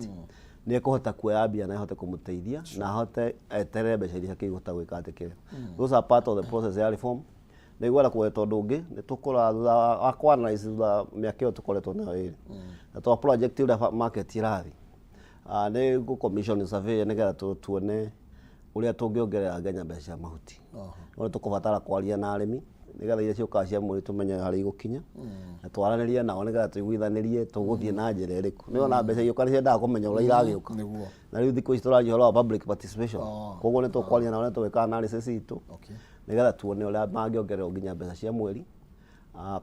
nĩ ekũhota kuoya mbia na ĩhote kũmũteithia na ahote eterere mbeca iria akĩhota gwĩka atĩ kĩrĩa. Those are part of the process ya reform. Nĩ ngwenda kũgweta ũndũ ũngĩ, nĩ tũkũrora thutha wa kũ analyze thutha wa mĩaka ĩyo tũkoretwo nayo ĩrĩ, na twa project ũrĩa market ĩrathiĩ, nĩ ngũ commission survey nĩgetha tuone ũrĩa tũngĩongerera nginya mbeca cia mahuti. No nĩ tũkũbatara kwaria na arĩmi nĩgetha iria ciũkaga cia mweri tũmenye harĩa igũkinya, na twaranĩrie nao nĩgetha tũiguithanĩrie tũgũthiĩ na njĩra ĩrĩkũ. Nĩ wona mbeca igĩũka nĩ ciendaga kũmenya ũrĩa iragĩũka. Na rĩu thikũ ici tũraria ũhoro wa public participation. Koguo nĩ tũkwaria nao na tũgwĩka analysis itũ nĩgetha tuone ũrĩa mangĩongererwo nginya mbeca cia mweri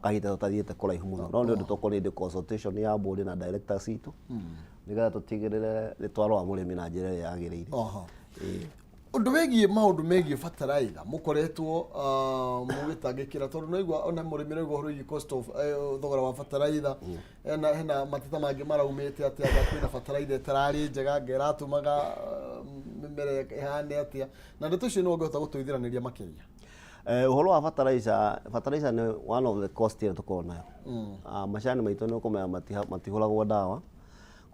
kahinda tũtathiĩte kũraihu mũno. No nĩ ũndũ tũkũ need consultation ya board na directors itũ nĩgetha tũtigĩrĩre nĩ twarora mũrĩmi na njĩra ĩrĩa yagĩrĩire. Ũndũ wĩgiĩ maũndũ megiĩ bataraitha mũkoretwo mũgĩtangĩkĩra tondũ naigua ona mũrĩmi araigua ũhoro wĩgiĩ cost of thogora wa bataraitha, hena mateta mangĩ maraumĩte atĩ anga kwĩna bataraitha ĩtararĩ njega, anga ĩratũmaga mĩmera ĩhane atĩa, na ndeto icio nĩ ũngĩhota gũtũithiranĩria makĩria. Ũhoro wa fertilizer, fertilizer nĩ one of the cost ĩrĩa tũkoragwo nayo. Macani maitũ nĩ ũkũmenya matihũragwo ndawa,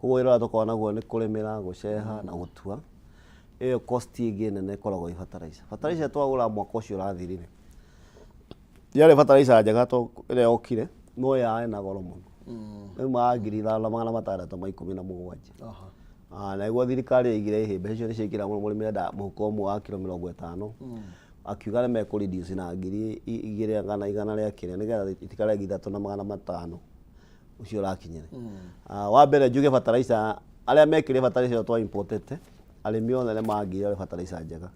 koguo wĩra ũrĩa tũkoragwo naguo nĩ kũrĩmĩra, gũceha na gũtua. Ĩyo cost ĩngĩ nene ĩkoragwo ĩ fertilizer. Fertilizer twagũra mwaka ũcio ũrathirire, yarĩ fertilizer njega to ĩrĩa yokire, no yarĩ na goro mũno. Yaumaga 5617. Na nĩguo thirikari yaigire ĩhĩ, mbeca icio nĩ ciaingĩra mũno, mũrĩmi endaga mũhuko ũmwe wa kiro 50, akiuga nĩ mekũ reduce na 2000 kana igana rĩa kĩrĩa nĩgetha itikare 3500 ũcio ũrakinyĩre. Wa mbere njuge fertilizer, arĩa mekĩrire fertilizer ĩyo twa importete, arĩmi othe nĩ mangĩire fertilizer njega.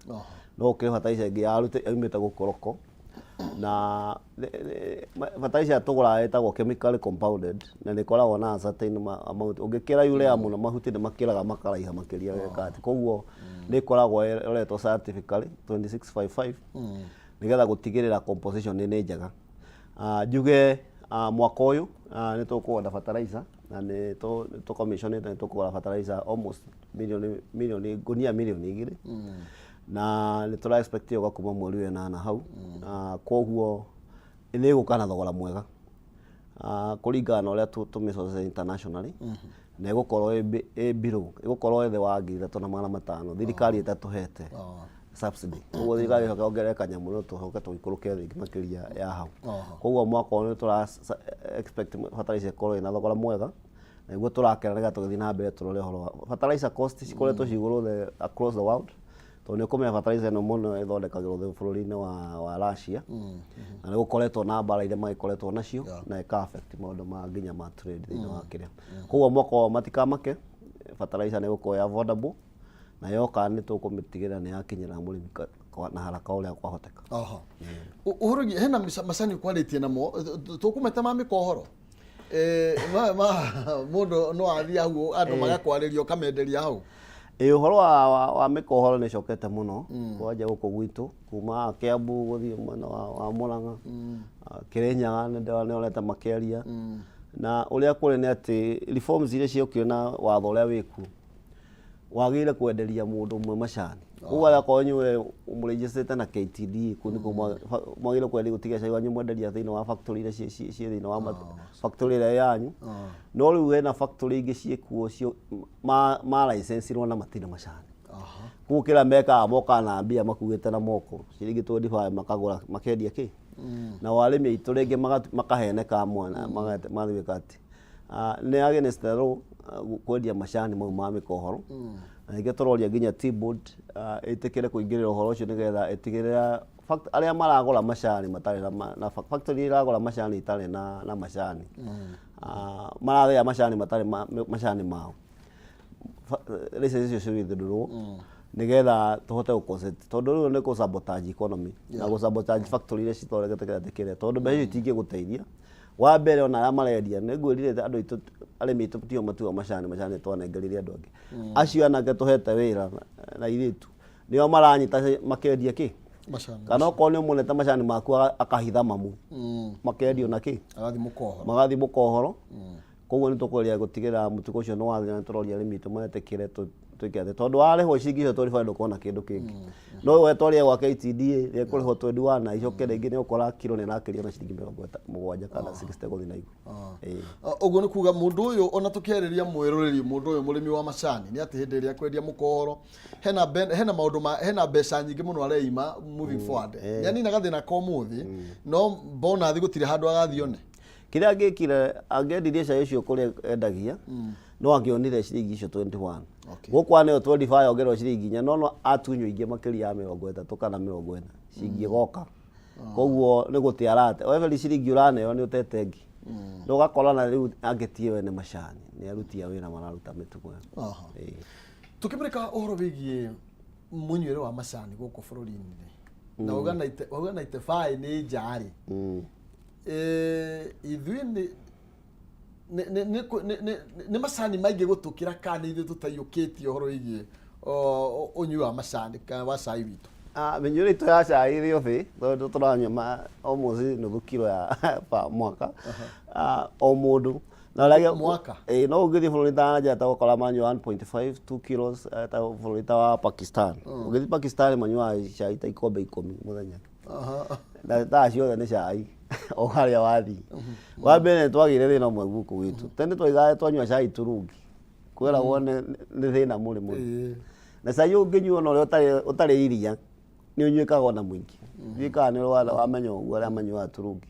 No gũkĩrĩ fertilizer ĩngĩ yaumĩte gũkoroko, na fertilizer tũgũraga ĩtagwo chemically compounded, na nĩ ĩkoragwo na certain amount. Ũngĩkĩra urea mũno mahuti nĩ makĩraga makaraiha makĩria weka atĩ. Koguo nĩ ĩkoragwo ĩroretwo scientifically 2655 nĩgetha gũtigĩrĩra composition nĩ njega. Njuge mwaka ũyũ nĩ tũkũorder fertilizer na nĩ tũ commissionĩte nĩ tũkũgũra fertilizer almost milioni ngunia milioni 2, na nĩ tũra expect ĩgũka kuma mweri wa ĩnana hau. Koguo nĩ ĩgũka na thogora mwega kũringana na ũrĩa tũmĩ internationally, na ĩgũkorwo ĩ below, ĩgũkorwo ĩ thĩ wa 3500 thirikari ĩtatũhete subsidy. Koguo thirikari ĩcoke yongerere kanyamũ no tũcoke tũikũrũke thĩ makĩria ya hau. Koguo mwaka ũyũ nĩ tũra expect fertilizer ĩkorwo ĩna thogora mwega, na nĩguo tũrakena nĩgetha tũgĩthiĩ na mbere tũrore ũhoro wa fertilizer cost cikoretwo ci igũrũ across the world, tondũ nĩ ũkũmenya fertilizer ĩno mũno ĩthondekagĩrwo bũrũri-inĩ wa Russia, na nĩ gũkoretwo na mbara iria magĩkoretwo nacio, na ĩka affect maũndũ ma nginya ma trade thĩinĩ wa kĩrĩa. Koguo mwaka ũyũ matikamake, fertilizer nĩ ĩgũkorwo ĩ affordable, na yoka nĩ tũkũmĩtigĩrĩra nĩ yakinyĩra mũrĩmi na haraka ũrĩa kwahoteka. Ũhoro wĩgiĩ hena macani ũkwarĩtie namo tũkũmeta ma mĩkohoro, mũndũ no athiĩ hau andũ magakwarĩria ũkamenderia hau. Ĩ ũhoro wa mĩkohoro nĩ ĩcokete mũno kwanja gũkũ gwitũ kuma Kiambu gũthiĩ mwena wa Murang'a, Kĩrĩnyaga nĩ ndĩronete makĩaria, na ũrĩa kũrĩ nĩ atĩ reforms iria ciokire na watho ũrĩa wĩkuo. Wagĩrĩire kwenderia mũndũ ũmwe macani. Koguo akorwo inyuĩ mũrĩnjĩcĩte na KTDA kũu nĩkuo mwagĩrĩirwo kwendia gũtiga cai wanyu mwenderia thĩinĩ wa factory iria ciĩ thĩinĩ wa factory ĩrĩa yanyu. No rĩu hena factory ingĩ ciĩkuo cio ma license-irwo na matirĩ macani. Koguo kĩrĩa mekaga mokaga na mbia makuĩte na moko ciringi 25 makagũra makendia kĩ nao arĩmi aitũ rĩngĩ makaheneka mwana magatuĩka atĩ nĩ against the law kwendia macani mau ma mĩkohoro. Na ningĩ tũroria nginya Tea Board ĩtĩkĩre kũingĩrĩra ũhoro ũcio nĩgetha ĩtigĩrĩre arĩa maragũra macani matarĩ na factory iragũra macani itarĩ na macani marathĩa macani matarĩ macani mao, license icio ci withdraw nĩgetha tũhote gũ concentrate, tondũ rĩu nĩ kũ sabotage economy na gũ sabotage factory iria cithondekete kĩrĩa kĩrĩa, tondũ mbeca icio itingĩgũteithia. Wa mbere ona arĩa marendia, nĩ ngwĩrire andũ aitũ, arĩmi aitũ tio matuaga macani, macani twanengerire andũ angĩ. Acio anake tũhete wĩra na airĩtu nĩo maranyita makendia kĩ? Macani. Kana okorwo nĩ ũmũnete macani maku akahitha mamu makendio na kĩ? Agathiĩ mũkohoro. Magathiĩ mũkohoro. Koguo nĩ tũkũgeria gũtigĩrĩra mũtugo ũcio nĩ wathira, nĩ tũroria arĩmi aitũ metĩkĩre twĩke atĩ tondũ warĩhwo ciringi icio 25 ndũkona kĩndũ kĩngĩ. No we twarĩe gwa KTDA rĩekũrĩhwo 21 na icoke rĩngĩ nĩ ũkora kiro nĩ ĩrakĩrio na ciringi 70 kana 60 gũthiĩ na igũrũ. Ĩĩ. Ũguo nĩ kuga mũndũ ũyũ ona tũkĩarĩria mwĩroreri, mũndũ ũyũ mũrĩmi wa macani nĩ atĩ hĩndĩ ĩrĩa akwendia mũkohoro hena hena maũndũ ma hena mbeca nyingĩ mũno areima moving forward. Nĩ anina gathĩna ka ũmũthĩ no bonathi gũtirĩ handũ agathiĩ one. Kĩrĩa angĩkire, angĩendirie cai ũcio kũrĩa endagia, no angĩonire ciringi icio 21. Gũkũ aneo 25 ongererwo ciringi 4, no atunywo ingĩ makĩria ya 30 kana 40 cingĩgoka. Koguo nĩ gũte arate. O every ciringi ũraneo nĩ ũtete ĩngĩ. Na ũgakora na rĩu angĩtie we nĩ macani, nĩ aruti a wĩra mararuta mĩtugo ĩyo. Ĩĩ. Tũkĩmũrĩka ũhoro wĩgiĩ mũnyuĩre wa macani gũkũ bũrũri-inĩ rĩ, na wauga 95 nĩ nja rĩ, ithuĩ nĩ macani maingĩ gũtũkĩra kana nĩ ithuĩ tũtaiyũkĩtie ũhoro wĩgiĩ ũnyui wa macani kana wa cai witũ? Mĩnyuĩre itũ ya cai ĩrĩ o thĩ tondũ tũranyua almost nuthu kiro ya pa mwaka. O mũndũ. Na ũrĩa Mwaka? Ĩĩ, no ũngĩthiĩ bũrũri ta Nigeria ta ũgakora maranyua 1.5 2 kilos, ta bũrũri ta wa Pakistan. Ũngĩthiĩ Pakistan manyuaga cai ta ikombe 10 mũthenya. Na thaa ciothe nĩ cai o harĩa wathiĩ. Wa mbere nĩ twagĩire thĩna ũmwe gũkũ gwitũ. Tene twaigaga twanyua cai turungi kwĩragwo nĩ thĩna mũrĩ mũno. Na cai ũngĩnyua ona ũrĩa ũtarĩ iria nĩ ũnyuĩkaga ona mũingĩ. Ndiũĩ kana nĩ wamenya ũguo arĩa manyuaga turungi.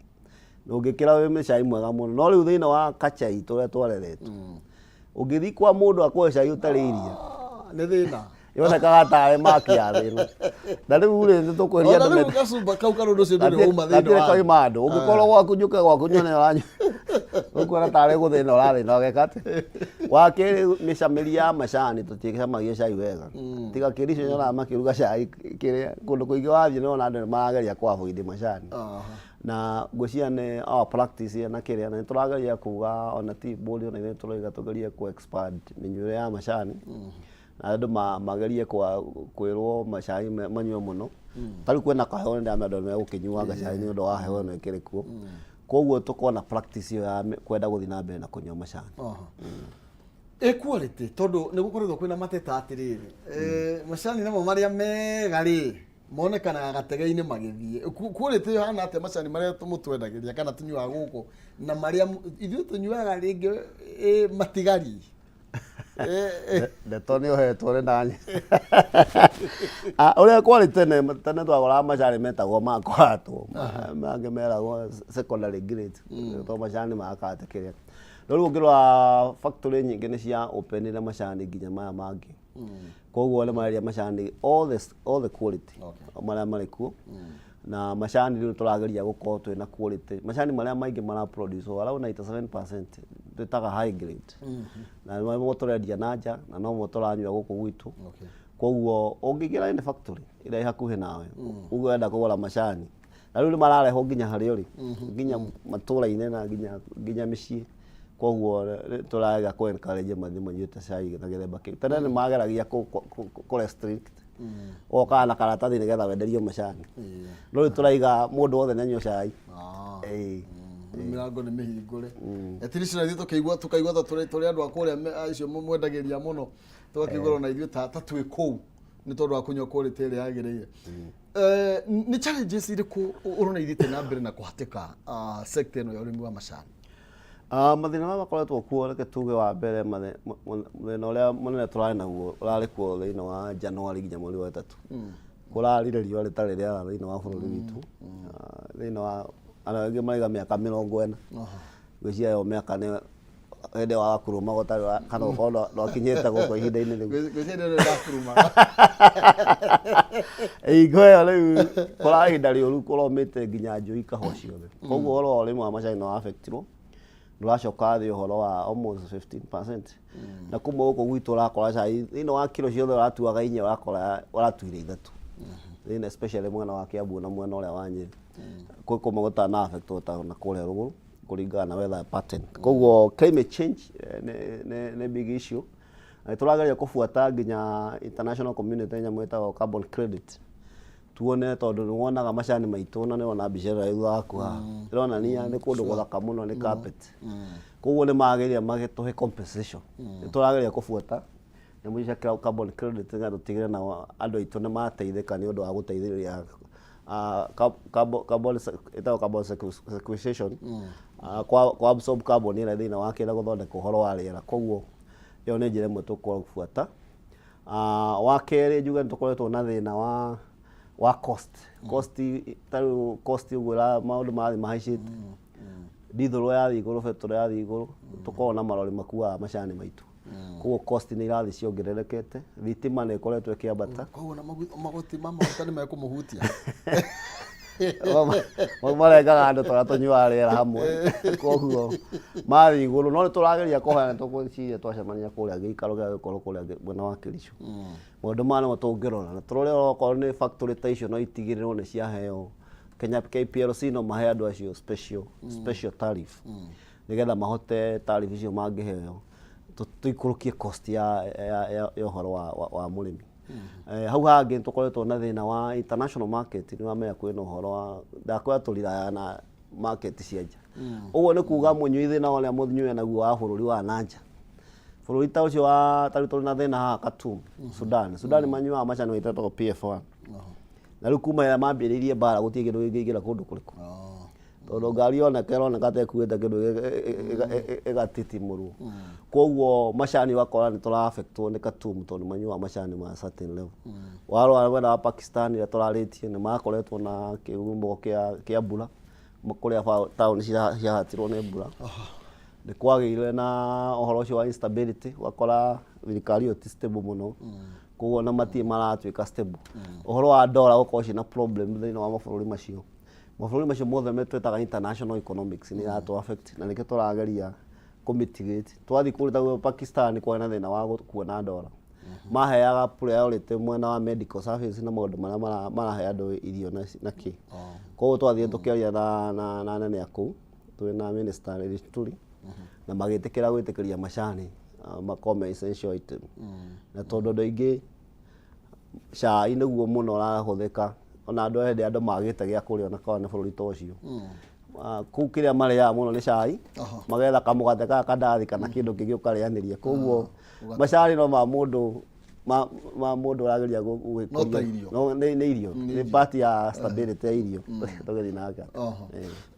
Na ũngĩkĩra wĩ cai mwega mũno. No rĩu thĩna wa culture itũ ũrĩa twareretwo, ũngĩthiĩ kwa mũndũ akũhe cai ũtarĩ iria, Nĩ thĩna. Yonekaga tarĩ maki ya thĩna. Na rĩu rĩ, nĩ tũkweria Ona andũ rĩu gacumba kau karũndũ ũcio ndũrĩ wauma thĩinĩ gatirĩ wa kauma andũ. Ũngĩkorwo gwaku njũke gwaku nyone ũranyua, ũkuona tarĩ gũthĩna ũrathĩna ũgeka atĩa. Wa kerĩ, mĩcamĩri ya macani, tũtiĩcamagia cai wega. Tiga Kericho nyonaga makĩruga cai kĩrĩa, kũndũ kũingĩ wathiĩ nĩ wona andũ nĩ marageria kũ avoid macani. Na ngwĩciria nĩ our practice na kĩrĩa, na nĩ tũrageria kuga ona Tea Board ona ithuĩ tũroiga tũgerie kũ expand mĩnyuĩre ya macani. Na andũ magerie kwĩrwo macai manyue mũno. Ta rĩu kwĩna kaheho nĩ ndĩramenya andũ nĩ megũkĩnyuanga cai nĩ ũndũ wa heho ĩno ĩkĩrĩ kuo. Koguo tũkorwo na practice ĩyo ya kwenda gũthiĩ na mbere na kũnyua macani. Ĩ quality, tondũ nĩ gũkoretwo kwĩna mateta atĩrĩrĩ, macani namo marĩa mega rĩ monekanaga gatege-inĩ magĩthiĩ. Quality ĩyo hana atĩa macani marĩa mũtwendagĩria kana tũnyuaga gũkũ na marĩa ithuĩ tũnyuaga rĩngĩ matigari? Ndeto nĩ ũhetwo nĩ nani. Ũrĩa kwarĩ tene, tene twagũraga macani metagwo ma kũhatwo, mangĩ meragwo secondary grade, to macani ma kate kĩrĩa. No rĩu ũngĩrora factory nyingĩ nĩ cia openire macani nginya maya mangĩ. Koguo nĩ marendia macani all the quality marĩa marĩ kuo. Na macani rĩu tũrageria gũkorwo twĩna quality. Macani marĩa maingĩ mara produce around 97% twĩtaga high grade. Na nĩmo tũrendia na nja na nomo tũranyua gũkũ gwitũ. Koguo ũngĩingĩra any factory ĩrĩa ĩ hakuhĩ nawe, uge ũrenda kũgũra macani, na rĩu nĩ mararehwo nginya harĩa ũrĩ, nginya matũra-inĩ na nginya mĩciĩ. Koguo tũrageria kũ encourage mathiĩ manyuĩte cai na gĩthemba kĩu. Tene nĩ mageragia kũ restrict, ũgokaga na karatathi nĩgetha wenderio macani. No rĩu tũraiga mũndũ wothe nĩ anyue cai. Ĩĩ. Mĩrango nĩ mĩhingũre. At least na ithuĩ tũkaigua ta tũrĩ andũ a kũrĩa acio mwendagĩria mũno. Tũgakĩigua ona ithuĩ ta twĩ kũu nĩ tondũ wa kũnyua quality ĩrĩa yagĩrĩire. Eh, nĩ challenges irĩkũ ũrona ithiĩte na mbere na kũhatĩka sector ĩno ya ũrĩmi wa macani? Mathĩna marĩa makoretwo kuo, reke tuge wa mbere, thĩna ũrĩa mũnene tũrarĩ naguo ũrarĩ kuo thĩinĩ wa January nginya mweri wa ĩtatũ. Kũrarire riũa rĩtarĩ rĩara thĩinĩ wa bũrũri witũ. Thĩinĩ wa andũ aingĩ maraiga mĩaka 40. Ngwĩciria ĩyo mĩaka nĩ hĩndĩ ĩyo wakuruma gũtarĩ kana ũkorwo ndwakinyĩte gũkũ ihinda-inĩ rĩu. Ngwĩciria nĩ ndakurumaga. Hingo ĩyo rĩu kũrarĩ ihinda rĩũru kũromĩte nginya njũĩ ikahũa ciothe. Koguo ũhoro wa ũrĩmi wa macani nĩ wa affectirwo, ndũracoka thĩ ũhoro wa almost 15%. Na kuma gũkũ gwitũ ũrakora cai thĩinĩ wa kiro ciothe ũratuaga inya, ũrakora ũratuire ithatũ. Thĩinĩ especially mwena wa Kiambu na mwena ũrĩa wa Nyĩrĩ. Kwĩ kũmwe gũtana affectwo ta na kũrĩa rũgũrũ kũringana na weather pattern. Koguo climate change nĩ big issue. Na nĩtũrageria kũbuata nginya international community nyamũ ĩtagwo carbon credit. Tuone tondũ nĩ wonaga macani maitũ na nĩ wona mbica ĩrĩa ĩ thutha waku haha ĩronania nĩ kũndũ gũthaka mũno, nĩ carpet. Koguo nĩ magĩrĩire magĩtũhe compensation. Nĩ tũrageria kũbuata nyamũ icio cia carbon credit nĩgetha tũtigĩrĩre nao andũ aitũ nĩ mateithĩka nĩ ũndũ wa gũteithĩrĩria carbon, ĩtagwo carbon sequestration, kwa absorb carbon ĩrĩa thĩinĩ wa kĩrĩa gũthondeka ũhoro wa rĩera. Koguo ĩyo nĩ njĩra ĩmwe tũkũbuata. Wa kerĩ, njuge nĩ tũkoretwo na thĩna wa cost. Cost ta rĩu cost ũguo maũndũ marathiĩ mahaicĩte, ndithũrũ yathiĩ igũrũ, betũrũ yathiĩ igũrũ, tũkoragwo na marori makuaga macani maitũ, koguo cost nĩ irathiĩ ciongererekete. Thitima nĩ ĩkoretwo ĩkĩambata. Koguo na magoti ma maguta nĩ mekũmũhutia. Mau marengaga andũ tũrĩa tũnyuaga rĩera hamwe, koguo mathiĩ igũrũ. No nĩ tũrageria kũhoya, nĩ tũgwĩciria twacemania kũrĩa gĩikaro gĩa gũkorwo kũrĩa mwena wa Kericho, maũndũ maya nĩmo tũngĩrora na tũrore okorwo nĩ factory ta icio no itigĩrĩrwo nĩ ciaheo Kenya KPLC, no mahe andũ acio special tariff nĩgetha mahote tariff icio mangĩheo tũikũrũkie cost ya ũhoro wa mũrĩmi. Hau hangĩ nĩ tũkoretwo na thĩna wa international market. Nĩ wamenya kwĩna ũhoro wa ndakwĩra tũriraya na market cia nja. Ũguo nĩ kuga mũnyui thĩna ũrĩa mũnyui naguo wa bũrũri wa nanja, bũrũri ta ũcio wa tarĩu tũrĩ na thĩna haha Khartoum, Sudan. Sudan manyuaga macani maitũ PF1, na rĩu kuma ĩrĩa mambĩrĩirie mbara gũtirĩ kĩndũ kĩngĩingĩra kũndũ kũrĩkũ, tondũ ngari yoneka ĩroneka ta ĩkuĩte kĩndũ ĩgatitimũrwo. Koguo macani ũgakora nĩ tũra affectwo nĩ Khartoum tondũ manyuaga macani ma certain level. Warora mwena wa Pakistan ĩrĩa tũrarĩtie, nĩ makoretwo na kĩhumo kĩa mbura kũrĩa taũni ciahatirwo nĩ mbura. Nĩ kwagĩire na ũhoro ũcio wa instability, ũgakora thirikari ĩyo ti stable mũno, koguo na matirĩ maratuĩka stable. Ũhoro wa dollar gũkorwo ciĩna problem thĩinĩ wa mabũrũri macio mothe twĩtaga international economics nĩ iratũ affect, na nĩkĩo tũrageria kũ mitigate. Twathiĩ kũrĩa ta Pakistan kwarĩ na thĩna wa kuona dollar, maheaga priority mwena wa medical service na maũndũ marĩa marahe andũ irio na kĩ. Koguo twathiĩ tũkĩaria na anene a kũu twĩna minister Linturi na magĩtĩkĩra gwĩtĩkĩria macani makorwo me essential item, na tondũ andũ aingĩ cai nĩguo mũno ũrahũthĩka, ona andũ hĩndĩ andũ magĩte gĩa kũrĩa, ona korwo nĩ bũrũri ta ũcio. Kũu kĩrĩa marĩaga mũno nĩ cai, magetha kamũgate ka kandathi kana kĩndũ kĩngĩ ũkarĩanĩria. Koguo macani no ma mũndũ ũrageria No ta irio. No, nĩ irio, nĩ part ya stability ya irio tũgĩthiĩ nake.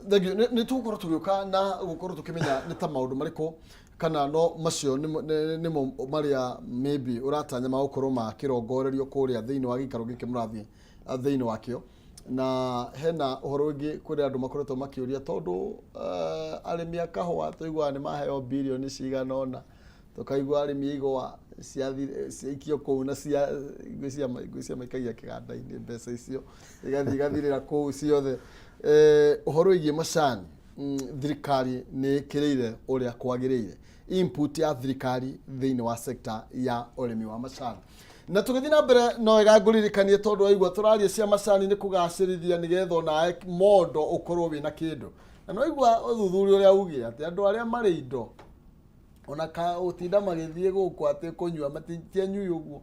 Thank you. Nĩ tũgũkorwo tũgĩũka na gũkorwo tũkĩmenya nĩ ta maũndũ marĩkũ kana no macio nĩmo marĩa maybe ũratanya magũkorwo makĩrongorerio kũrĩa thĩinĩ wa gĩikaro gĩkĩ mũrathiĩ thĩinĩ wakĩo. Na hena ũhoro ũngĩ kũrĩ andũ makoretwo makĩũria tondũ arĩmi a kahũa tũiguaga nĩ maheo birioni cigana ũna, tũkaigua arĩmi a igwa ciaikio kũu na cia ngwĩciria maikagia kĩganda-inĩ, mbeca icio igathiĩ igathirĩra kũu ciothe. Ũhoro wĩgiĩ macani, thirikari nĩ ĩkĩrĩire ũrĩa kwagĩrĩire input ya thirikari thĩinĩ wa sector ya ũrĩmi wa macani? Na tũgĩthiĩ na mbere, no wega ngũririkanie tondũ waigua tũraria cia macani nĩ kũgacĩrithia nĩgetha onawe mondo ũkorwo wĩna kĩndũ. Na no waigua ũthuthuria ũrĩa ugire atĩ andũ arĩa marĩ indo ona ka gũtinda magĩthiĩ gũkũ atĩ kũnyua matianyui ũguo.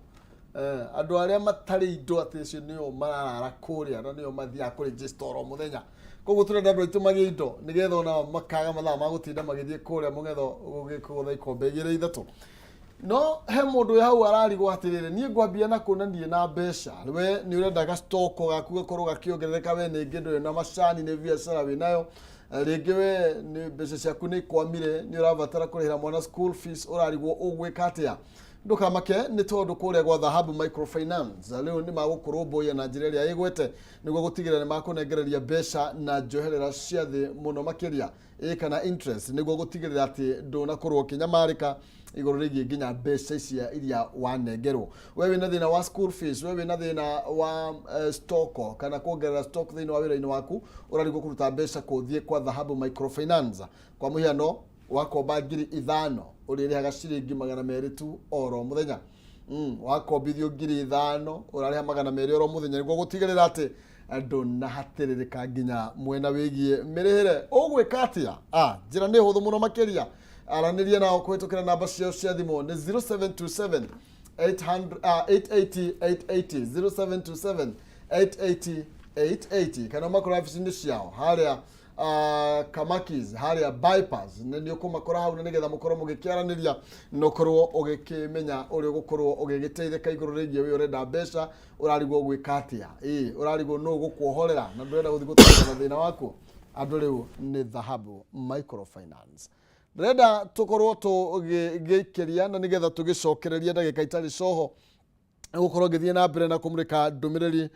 Andũ arĩa matarĩ indo atĩ acio nĩo mararara kũrĩa na nĩo mathiaga kũregister oro mũthenya. Koguo tũrenda andũ aitũ magĩe indo nĩgetha ona makaga mathaa ma gũtinda magĩthiĩ kũrĩa mũng'etho gũgĩkũgũtha ikombe igĩrĩ ithatũ. No he mũndũ wĩ hau ararigwo atĩrĩrĩ, niĩ ngwambia na kũ na ndirĩ na mbeca. We nĩ ũrenda gastoko gaku gakorwo gakĩongerereka, we nĩngĩ ndũrĩ na macani, nĩ biacara wĩnayo, rĩngĩ we nĩ mbeca ciaku nĩ ikwamire, nĩ ũrabatara kũrĩhĩra mwana school fees, ũrarigwo ũgwĩka atĩa. Ndũkamake nĩ tondũ kũrĩa gwa Dhahabu Microfinance rĩu nĩ magũkũrũmbũiya na njĩra ĩrĩa ĩgwete nĩguo gũtigĩrĩra nĩ makũnengereria mbeca na njoherera cia thĩ mũno makĩria, ĩ kana interest, nĩguo gũtigĩrĩra atĩ ndũnakorwo ũkĩnyamarĩka igũrũ rĩgiĩ nginya mbeca icia iria wanengerwo. We wĩna thĩna wa school fees, we wĩna thĩna wa stock kana kuongerera stock thĩinĩ wa wĩra-inĩ waku, ũrarigwo kũruta mbeca kũthiĩ kwa Dhahabu Microfinance. Kwa mũhiano, wakomba 5,000 ũrĩrĩhaga ciringi 200 tu oro mũthenya. Wakombithio 5,000 ũrarĩha 200 oro mũthenya nĩguo gũtigĩrĩra atĩ ndũnahatĩrĩrĩka nginya mwena wĩgiĩ mĩrĩhĩre. Ũgwĩka atĩa? Njĩra nĩ hũthũ mũno makĩria. Aranĩria nao kũhĩtũkĩra namba ciao cia thimũ nĩ 0727 880 880, 0727 880 880, kana makora ofici-inĩ ciao harĩa Kamakis, harĩa bypass, nĩ ũkũmakora hau, na nĩgetha mũkorwo mũgĩkĩaranĩria na ũkorwo ũgĩkĩmenya ũrĩa ũgũkorwo ũgĩgĩteithĩka igũrũ rĩgiĩ we ũrenda mbeca, ũrarigwo gwĩka atĩa, ĩ ũrarigwo nũ ũgũkuohorera na ndũrenda gũthiĩ gũtũra na thĩna waku. Andũ rĩu nĩ Dhahabu Microfinance. Ndĩrenda tũkorwo tũgĩgĩikĩria na nĩgetha tũgĩcokereria ndagĩka itarĩ coho gũkorwo ngĩthiĩ na mbere na kũmũrĩka ndũmĩrĩri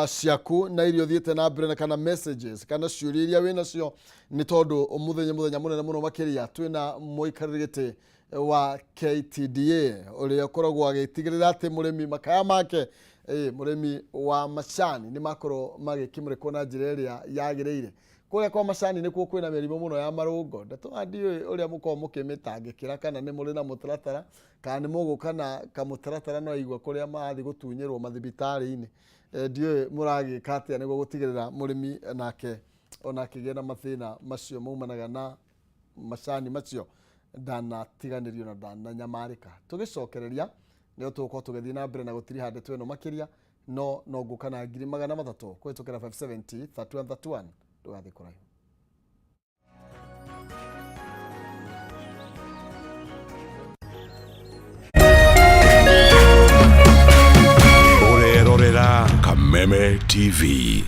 ciaku na iria ũthiĩte na mbere na kana messages kana ciũria iria wĩ nacio, nĩ tondũ mũthenya mũthenya mũnene mũno makĩria twĩna mũikarĩri gĩtĩ wa KTDA ũrĩa ũkoragwo agĩtigĩrĩra atĩ mũrĩmi makaya make, mũrĩmi wa macani nĩ makorwo magĩkĩmũrĩkwo na njĩra ĩrĩa yagĩrĩire. Kũrĩa kwa macani nĩkuo kwĩna mĩrimũ mũno ya marũngo. Ndeto ndiũĩ ũrĩa mũkoragwo mũkĩmĩtangĩkĩra, kana nĩ mũrĩ na mũtaratara, kana nĩ mũgũka na kamũtaratara no igua kũrĩa marathiĩ gũtunyĩrwo mathibitarĩ-inĩ. Ndiũĩ mũragĩka atĩa nĩguo gũtigĩrĩra mũrĩmi nake ona akĩgĩa na mathĩna macio maumanaga na macani macio ndanatiganĩrio na ndananyamarĩka. Tũgĩcokereria nĩo tũgũkorwo tũgĩthiĩ na mbere na gũtiriha ndeto ĩno makĩria, no no ngũka na 300,000 kũhĩtũkĩra 570 31 31. Ndũgathiĩ kũraihu. Ũrerorera Kameme TV.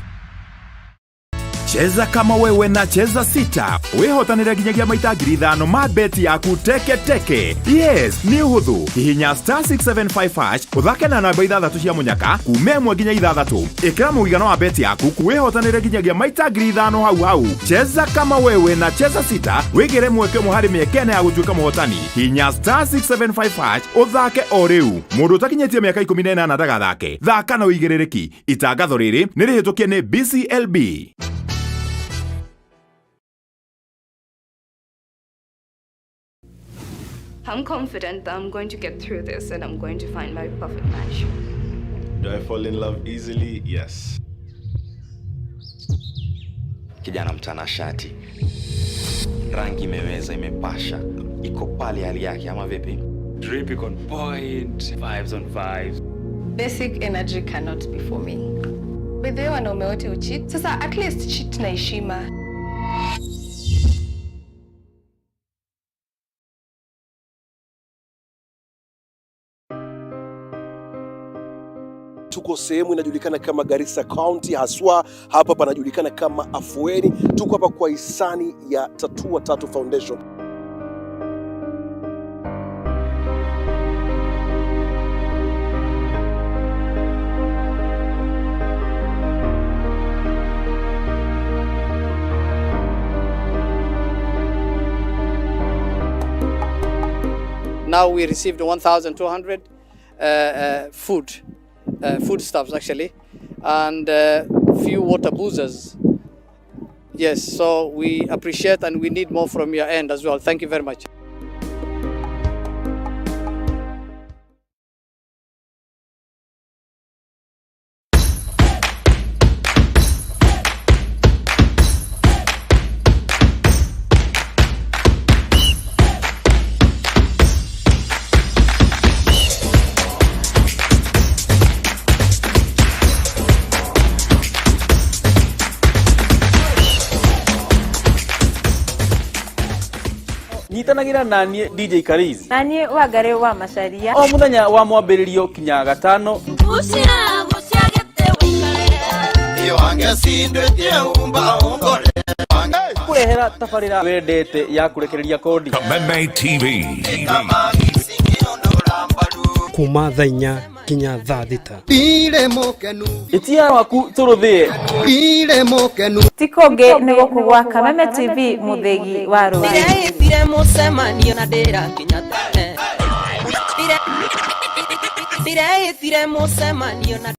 Cheza kama wewe na Cheza Sita wihotanire nginyagia maita 5,000 ma beti yaku teke teke. Yes, nĩ ũhũthũ. Hihinya star 675 hash ũthake na namba 6 cia mũnyaka kuma 1 nginya 6. Ĩkĩra mũigana wa beti yaku wihotanire nginyagia maita 5,000 hau hau. Cheza kama wewe na Cheza Sita wĩgĩre mweke ũmwe harĩ mĩeke ĩna ya gũtuĩka mũhotani. Hihinya star 675 hash ũthake o rĩu. Mũndũ ũtakinyĩtie mĩaka 18 ndagathake. Thaka na ũigĩrĩrĩki. Itangatho rĩrĩ nĩ rĩhĩtũkie nĩ BCLB. I'm confident that I'm going to get through this and I'm going to find my perfect match. Do I fall in love easily? Yes. Kijana mtanashati, rangi imeweza, imepasha, iko pale hali yake, ama vipi? Drip iko on point, vibes on vibes. Basic energy cannot be for me. By the way, wanaume wote ucheat. Sasa at least cheat na heshima. Tuko sehemu inajulikana kama Garissa County, haswa hapa panajulikana kama Afueni. Tuko hapa kwa hisani ya Tatua Tatu Foundation. Now we received 1,200 foodstuffs actually, and few water boozers. Yes, so we appreciate and we need more from your end as well. Thank you very much. Nyitanagĩra naniĩ DJ Karizi Na niĩ Wangari wa Macharia. O mũthenya wa mwambĩrĩrio kinya gatano. Kũrehera tabarĩra wendete ya kũrekereria kodi. Kameme TV. Kuma thaa 4 nginya thaa 6. Ĩtia waku tũrũthĩe. Ti kũngĩ nĩ gũkũ gwa Kameme TV, mũthĩgi wa rũrĩrĩ. Ndĩreĩtire mũcemanio na ndĩrakinya tene. Ndĩreĩtire mũcemanio na.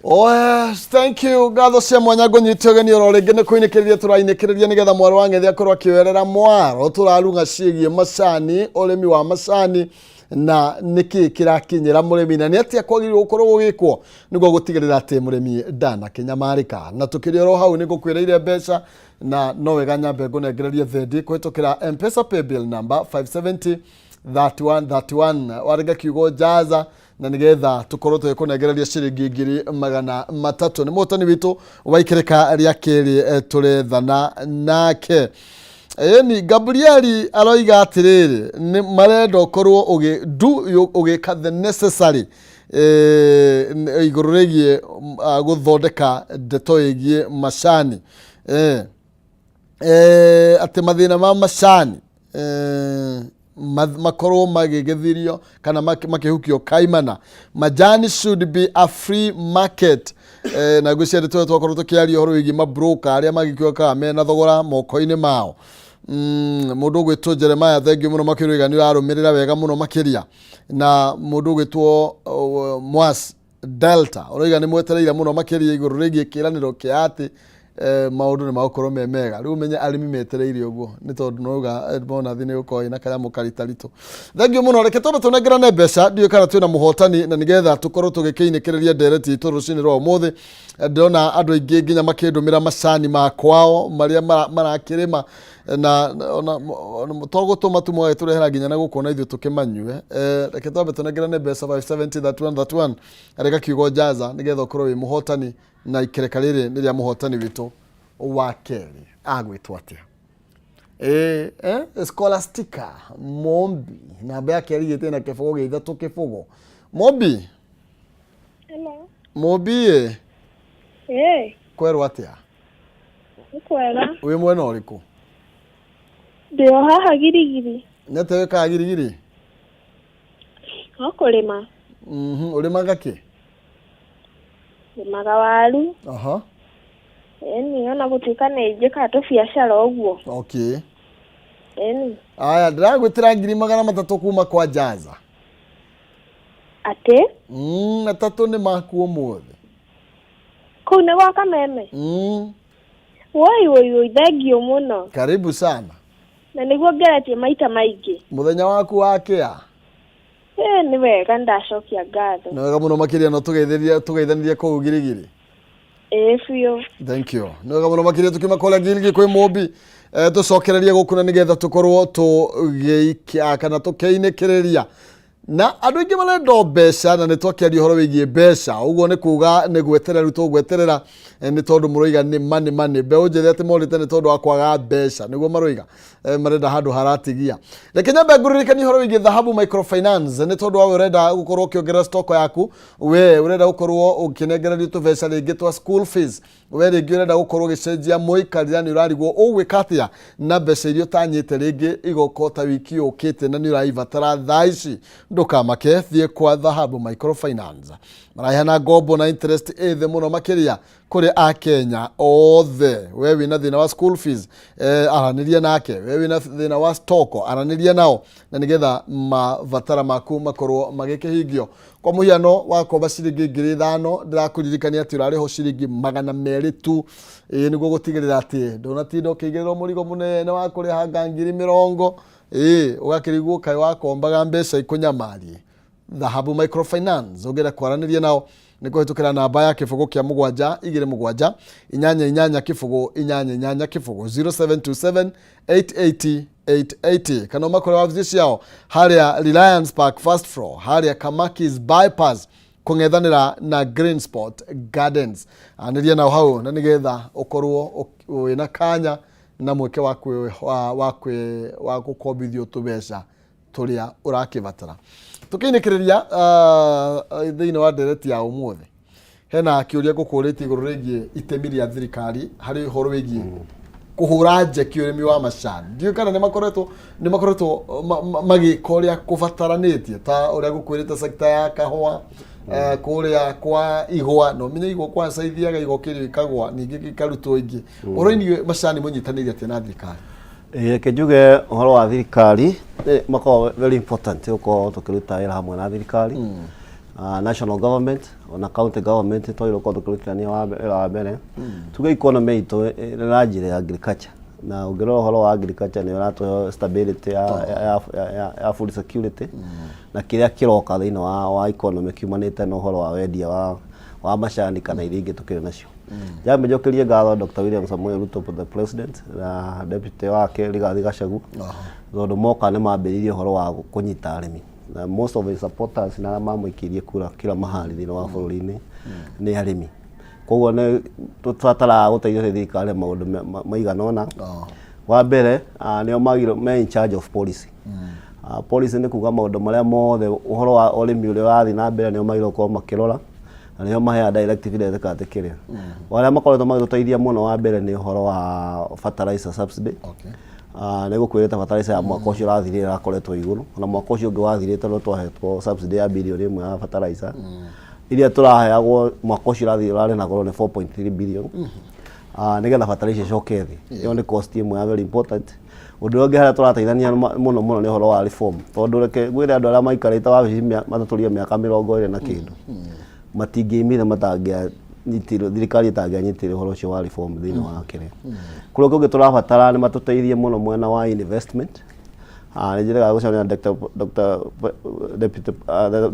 Oh, yes, thank you. Ngatho cia mwanya ngũnyite ũgeni oro rĩngĩ nĩ kũinĩkĩrĩria tũrainĩkĩrĩria nĩgetha mwaro wa ng'ethe akorwo akĩoerera mwaro tũrarung'a ciĩgiĩ macani, ũrĩmi wa macani na nĩkĩ kĩrakinyĩra mũrĩmi na nĩ atĩa kwagĩrĩirwo gũkorwo gũgĩkwo nĩguo gũtigĩrĩra atĩ mũrĩmi ndanakĩnyamarĩka. Na tũkĩrĩ oro hau nĩ ngũkwĩrĩire mbeca na no wega nyambe ngũnengererie thendi kũhĩtũkĩra M-Pesa paybill number 570 3131 warĩnga kiugo jaza na nigetha tukorwo tũgĩkũnengereria ciringi 300,000. Nĩ mũhotani witũ wa ikereka rĩa kerĩ tũrethana nake. Ĩni Gabrieli aroiga atĩrĩrĩ, nĩ marenda ũkorwo ũgĩ do ũgĩka the necessary igũrũ rĩgiĩ gũthondeka ndeto ĩgiĩ macani, atĩ mathĩna ma macani makorwo magĩgĩthirio kana makĩhukio kaimana. Majani should be a free market. Na ngwĩciria nĩ tũrĩa twakorwo tũkĩaria ũhoro wĩgiĩ mabroka arĩa magĩkĩokaga mena thogora moko-inĩ mao. Mũndũ ũgwĩtwo Jeremiah, thengiũ mũno makĩria, nĩ ũrarũmĩrĩra wega mũno makĩria. Na mũndũ ũgwĩtwo Mwas Delta ũroiga nĩ mwetereire mũno makĩria igũrũ rĩgiĩ kĩĩranĩro kĩa atĩ maũndũ nĩ magũkorwo me mega. Rĩu ũmenye arĩmi metereire ũguo nĩ tondũ noiga bonathi nĩ gũkorwo ĩna kanyamũ karitaritũ. Thengiũ mũno, reke twambe tũnengerane mbeca, ndiũĩ kana twĩna mũhotani na nĩgetha tũkorwo tũgĩkĩinĩkĩrĩria ndereti itũ rũcinĩ rwa ũmũthĩ. Ndĩrona andũ aingĩ nginya makĩndũmĩra macani ma kwao marĩa marakĩrĩma na ona to gũtũma tu mũgagĩtũrehera nginya na gũkũ na ithuĩ tũkĩmanyue. Reke twambe tũnengerane mbeca 570 31 31 arĩka kiugo jaza nĩgetha ũkorwo wĩ mũhotani, na ikereka rĩrĩ nĩ rĩa mũhotani witũ wa kerĩ agwĩtwo atĩa? Scholastica Mombi, namba yake yarigĩte na kĩbũgũ gĩa ithatũ kĩbũgũ. Mombi. Hello. Mombi ĩ. Kwerwo atĩa? Nĩ kwega. Wĩ mwena ũrĩkũ? Ndĩ o haha Girigiri. Nĩ atĩa wĩkaga Girigiri? No kũrĩma. Ũrĩmaga kĩ? Rĩmaga waru. Ĩni, ona gũtuĩka nĩ njĩkaga tũbiacara ũguo. Okay. Ĩni. Aya, ndĩragwĩtĩra 300,000 kuma kwa Jaza. Atĩ? 3 nĩ maku ũmũthĩ. Kũu nĩ gwa Kameme? Woi woi woi, thengiũ mũno. Karibu sana. Na nĩguo ngeretie maita maingĩ. Mũthenya waku wa kĩa? Nĩ wega, ndacokia ngatho. Nĩ wega mũno makĩria, no tũgeithanirie kũu Girigiri. Ĩĩ biũ. Thank you. Nĩ wega mũno makĩria, tukiuma kũrĩa Girigiri kwĩ Mũmbi, tũcokererie gũkũ na nĩgetha tũkorwo tũgĩikia kana tũkĩinĩkĩrĩria. Na andũ aingĩ marenda o mbeca na nĩ twakĩaria ũhoro wĩgiĩ mbeca, ũguo nĩ kuga nĩ gweterera rĩu tũgweterera, nĩ tondũ mũroiga nĩ money money. Mbeũ njĩthĩ atĩ morĩte nĩ tondũ wa kwaga mbeca, nĩguo maroiga, marenda handũ haratigia. Reke nyambe ngũririkanie ũhoro wĩgiĩ Dhahabu Microfinance, nĩ tondũ wawe ũrenda gũkorwo ũkĩongerera stock yaku, we ũrenda gũkorwo ũkĩnengererio tũbeca rĩngĩ twa school fees, we rĩngĩ ũrenda gũkorwo ũgĩcenjia mũikarĩra, nĩ ũrarigwo ũgwĩka atĩa na mbeca iria ũtanyĩte rĩngĩ igoka ta wiki yũkĩte na nĩ ũraibatara thaa ici. Ndũkamake, thiĩ kwa Dhahabu Microfinance. Maraheana ngombo na interest ĩ thĩ mũno makĩria kũrĩ akenya othe. We wĩna thĩna wa school fees, aranĩria nake. We wĩna thĩna wa stock, aranĩria nao na nĩgetha mabatara maku makorwo magĩkĩhingio. Kwa mũhiano, wakomba ciringi 5,000, ndĩrakũririkania atĩ ũrarĩhwo ciringi 200 tu, ĩĩ, nĩguo gũtigĩrĩra atĩ ndũnatinda ũkĩigĩrĩrwo mũrigo mũnene wa kũrĩha nga 20,000, ĩĩ, ũgakĩrigwo kaĩ wakombaga mbeca ikũnyamarie. Dhahabu Microfinance, ũngĩenda kwaranĩria nao nĩ kũhĩtũkĩra namba ya kĩbũgũ kĩa 7 2 7 8 8 0 8 8 0 0727 880 880, kana ũmakore wabici ciao harĩa Reliance Park first floor, harĩa Kamakis bypass. Kũng'ethanĩra na Green Spot Gardens. Anĩria nao hau na nĩgetha ũkorwo wĩna kanya na mweke wa kwĩ wa wa kwĩ wa gũkombithio tũbeca tũrĩa ũrakĩbatara. Tũkĩinĩkĩrĩria thĩinĩ wa ndereti ya ũmũthĩ, hena kĩũria ngũkũrĩtie igũrũ rĩgiĩ itemi rĩa thirikari harĩ ũhoro wĩgiĩ kũhũra njeki ũrĩmi wa macani. Ndiũĩ kana nĩ makoretwo magĩka ũrĩa kũbataranĩtie, ta ũrĩa gũkwĩrĩte sector ya kahũa, kũrĩa kwa igwa, no menye igwa kwanza ithiaga igwa kĩrĩa ikagwa ningĩ gĩkarutwo ingĩ. Ũhoro-inĩ macani, mũnyitanĩire atĩa na thirikari? Reke njuge ũhoro wa thirikari, makoragwo very important gũkorwo tũkĩruta wĩra hamwe na thirikari, national government ona county government, twagĩrĩirwo gũkorwo tũkĩrutithania wĩra wa mbere. Tuge economy itũ ĩrĩ na njĩra ya agriculture, na ũngĩrora ũhoro wa agriculture nĩ ũratũhe stability ya food security, na kĩrĩa kĩroka thĩinĩ wa economy kiumanĩte na ũhoro wa wendia wa macani kana iria ingĩ tũkĩrĩ nacio. Njambe njokerie ngatho Dr. William Samoei Ruto, the president, na deputy wake Rigathi Gachagua, tondũ moka nĩ mambĩrĩirie ũhoro wa kũnyita arĩmi, na most of his supporters na arĩa mamũikĩirie kura kila mahali thĩinĩ wa bũrũri-inĩ nĩ arĩmi. Koguo nĩ tũbataraga gũteithio nĩ thirikari maũndũ maigana ũna. Wa mbere, nĩo magĩrĩirwo me in charge of policy. Policy nĩ kuga maũndũ marĩa mothe ũhoro wa ũrĩmi ũrĩa ũrathiĩ na mbere, nĩo magĩrĩirwo gũkorwo makĩrora na nĩo maheaga directive ĩrĩa ĩrĩkaga atĩ kĩrĩa. Arĩa makoretwo magĩtũteithia mũno, wa mbere nĩ ũhoro wa fertilizer subsidy. Nĩ gũkwĩrĩte fertilizer ya mwaka ũcio ũrathirire ĩrakoretwo igũrũ, ona mwaka ũcio ũngĩ wathirĩte no twahetwo subsidy ya birioni 1 ya fertilizer. Iria tũraheagwo mwaka ũcio ũrathirire ũrarĩ na goro nĩ 4.3 billion, nĩgetha fertilizer ĩcoke thĩ. Ĩyo nĩ cost ĩmwe ya very important. Ũndũ ũrĩa ũngĩ harĩa tũrateithania mũno mũno nĩ ũhoro wa reform, tondũ reke ngwĩre, andũ arĩa maikarĩte wabici matatũria mĩaka 20 na kĩndũ matingĩimire matangĩanyitirwo, thirikari ĩtangĩanyitire ũhoro ũcio wa reform thĩinĩ wa kĩrĩa. Kũrĩa kũngĩ tũrabatara nĩ matũteithie mũno mwena wa investment. Nĩ njĩrĩgaga gũcemania na Dr. Deputy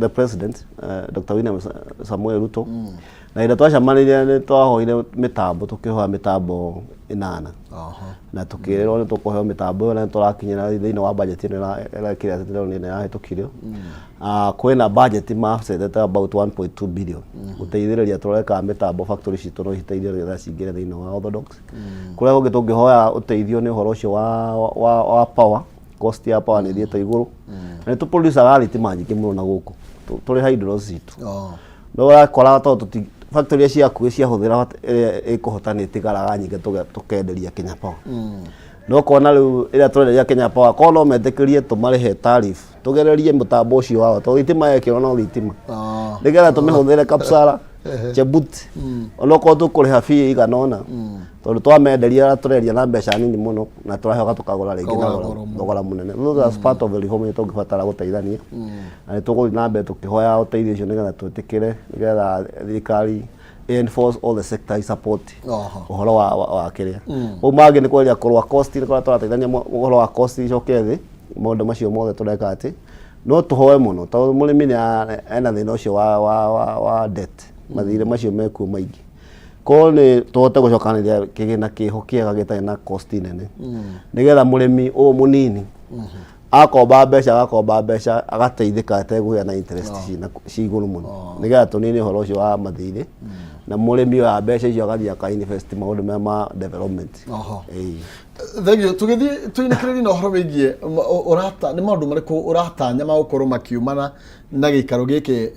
the President, Dr. William Samoei Ruto, na hĩndĩ twacemanirie nĩ twahoire mĩtambo, tũkĩhoya mĩtambo 8, na tũkĩrĩrwo nĩ tũkũheo mĩtambo ĩyo, na nĩ tũrakinyĩra thĩinĩ wa budget ĩno ĩrekĩra atĩ nĩ ĩrahĩtũkirio. Kwĩna budget macetete about 1.2 billion gũteithĩrĩria tũrore kana mĩtambo factory citũ no citeithie nĩgetha cingĩre thĩinĩ wa orthodox. Kũrĩa kũngĩ tũngĩhoya ũteithio nĩ ũhoro ũcio wa power. Cost ya power nĩ ĩthiĩte igũrũ, na nĩ tũproducaga thitima nyingĩ mũno na gũkũ tũrĩ hydro citũ, no ũrakora tondũ tũti factory iria ciakuĩ ciahũthĩra ĩrĩa ĩkũhota nĩ ĩtigaraga nyingĩ, tũkenderia Kenya Power. No kona rĩu ĩrĩa tũrenderia Kenya Power, korwo no metĩkĩrie tũmarĩhe tariff, tũgererie mũtambo ũcio wao, tondũ thitima yekĩrwo no thitima, nĩgetha tũmĩhũthĩre Kapsara, Chebut, onokorwo tũkũrĩha fee igana ũna, tondũ twamenderia tũrendia na mbeca nini mũno na tũracoka tũkagũra rĩngĩ na Kũgũra goro mũno. Thogora mũnene. Those are part of the reform ĩrĩa tũngĩbatara gũteithania, na nĩ tũgũthiĩ na mbere tũkĩhoya ũteithio ũcio nĩgetha twĩtĩkĩre, nĩgetha thirikari enforce all the sector support ũhoro wa kĩrĩa. Mau mangĩ nĩ kweria kũrũa cost, nĩ kũrĩa tũrateithania ũhoro wa cost icoke thĩ. Maũndũ macio mothe tũreka atĩ no tũhoe mũno, tondũ mũrĩmi nĩ ena thĩna ũcio wa debt, mathirĩ macio mekuo maingĩ. Korwo nĩ tũhote gũcokanĩrĩria kĩgĩna kĩho kĩega gĩtarĩ na cost nene, nĩgetha mũrĩmi ũyũ mũnini akomba mbeca, agakomba mbeca agateithĩka atekũgĩa na interest ci igũrũ mũno, nĩgetha tũnine ũhoro ũcio wa mathirĩ, na mũrĩmi oya mbeca icio agathiĩ aka invest maũndũ maya ma development. Ĩĩ. Thank you. Tũgĩthiĩ tũinĩkĩrĩrie na ũhoro wĩgiĩ ũrata, nĩ maũndũ marĩkũ ũratanya magũkorwo makiumana na gĩikaro gĩkĩ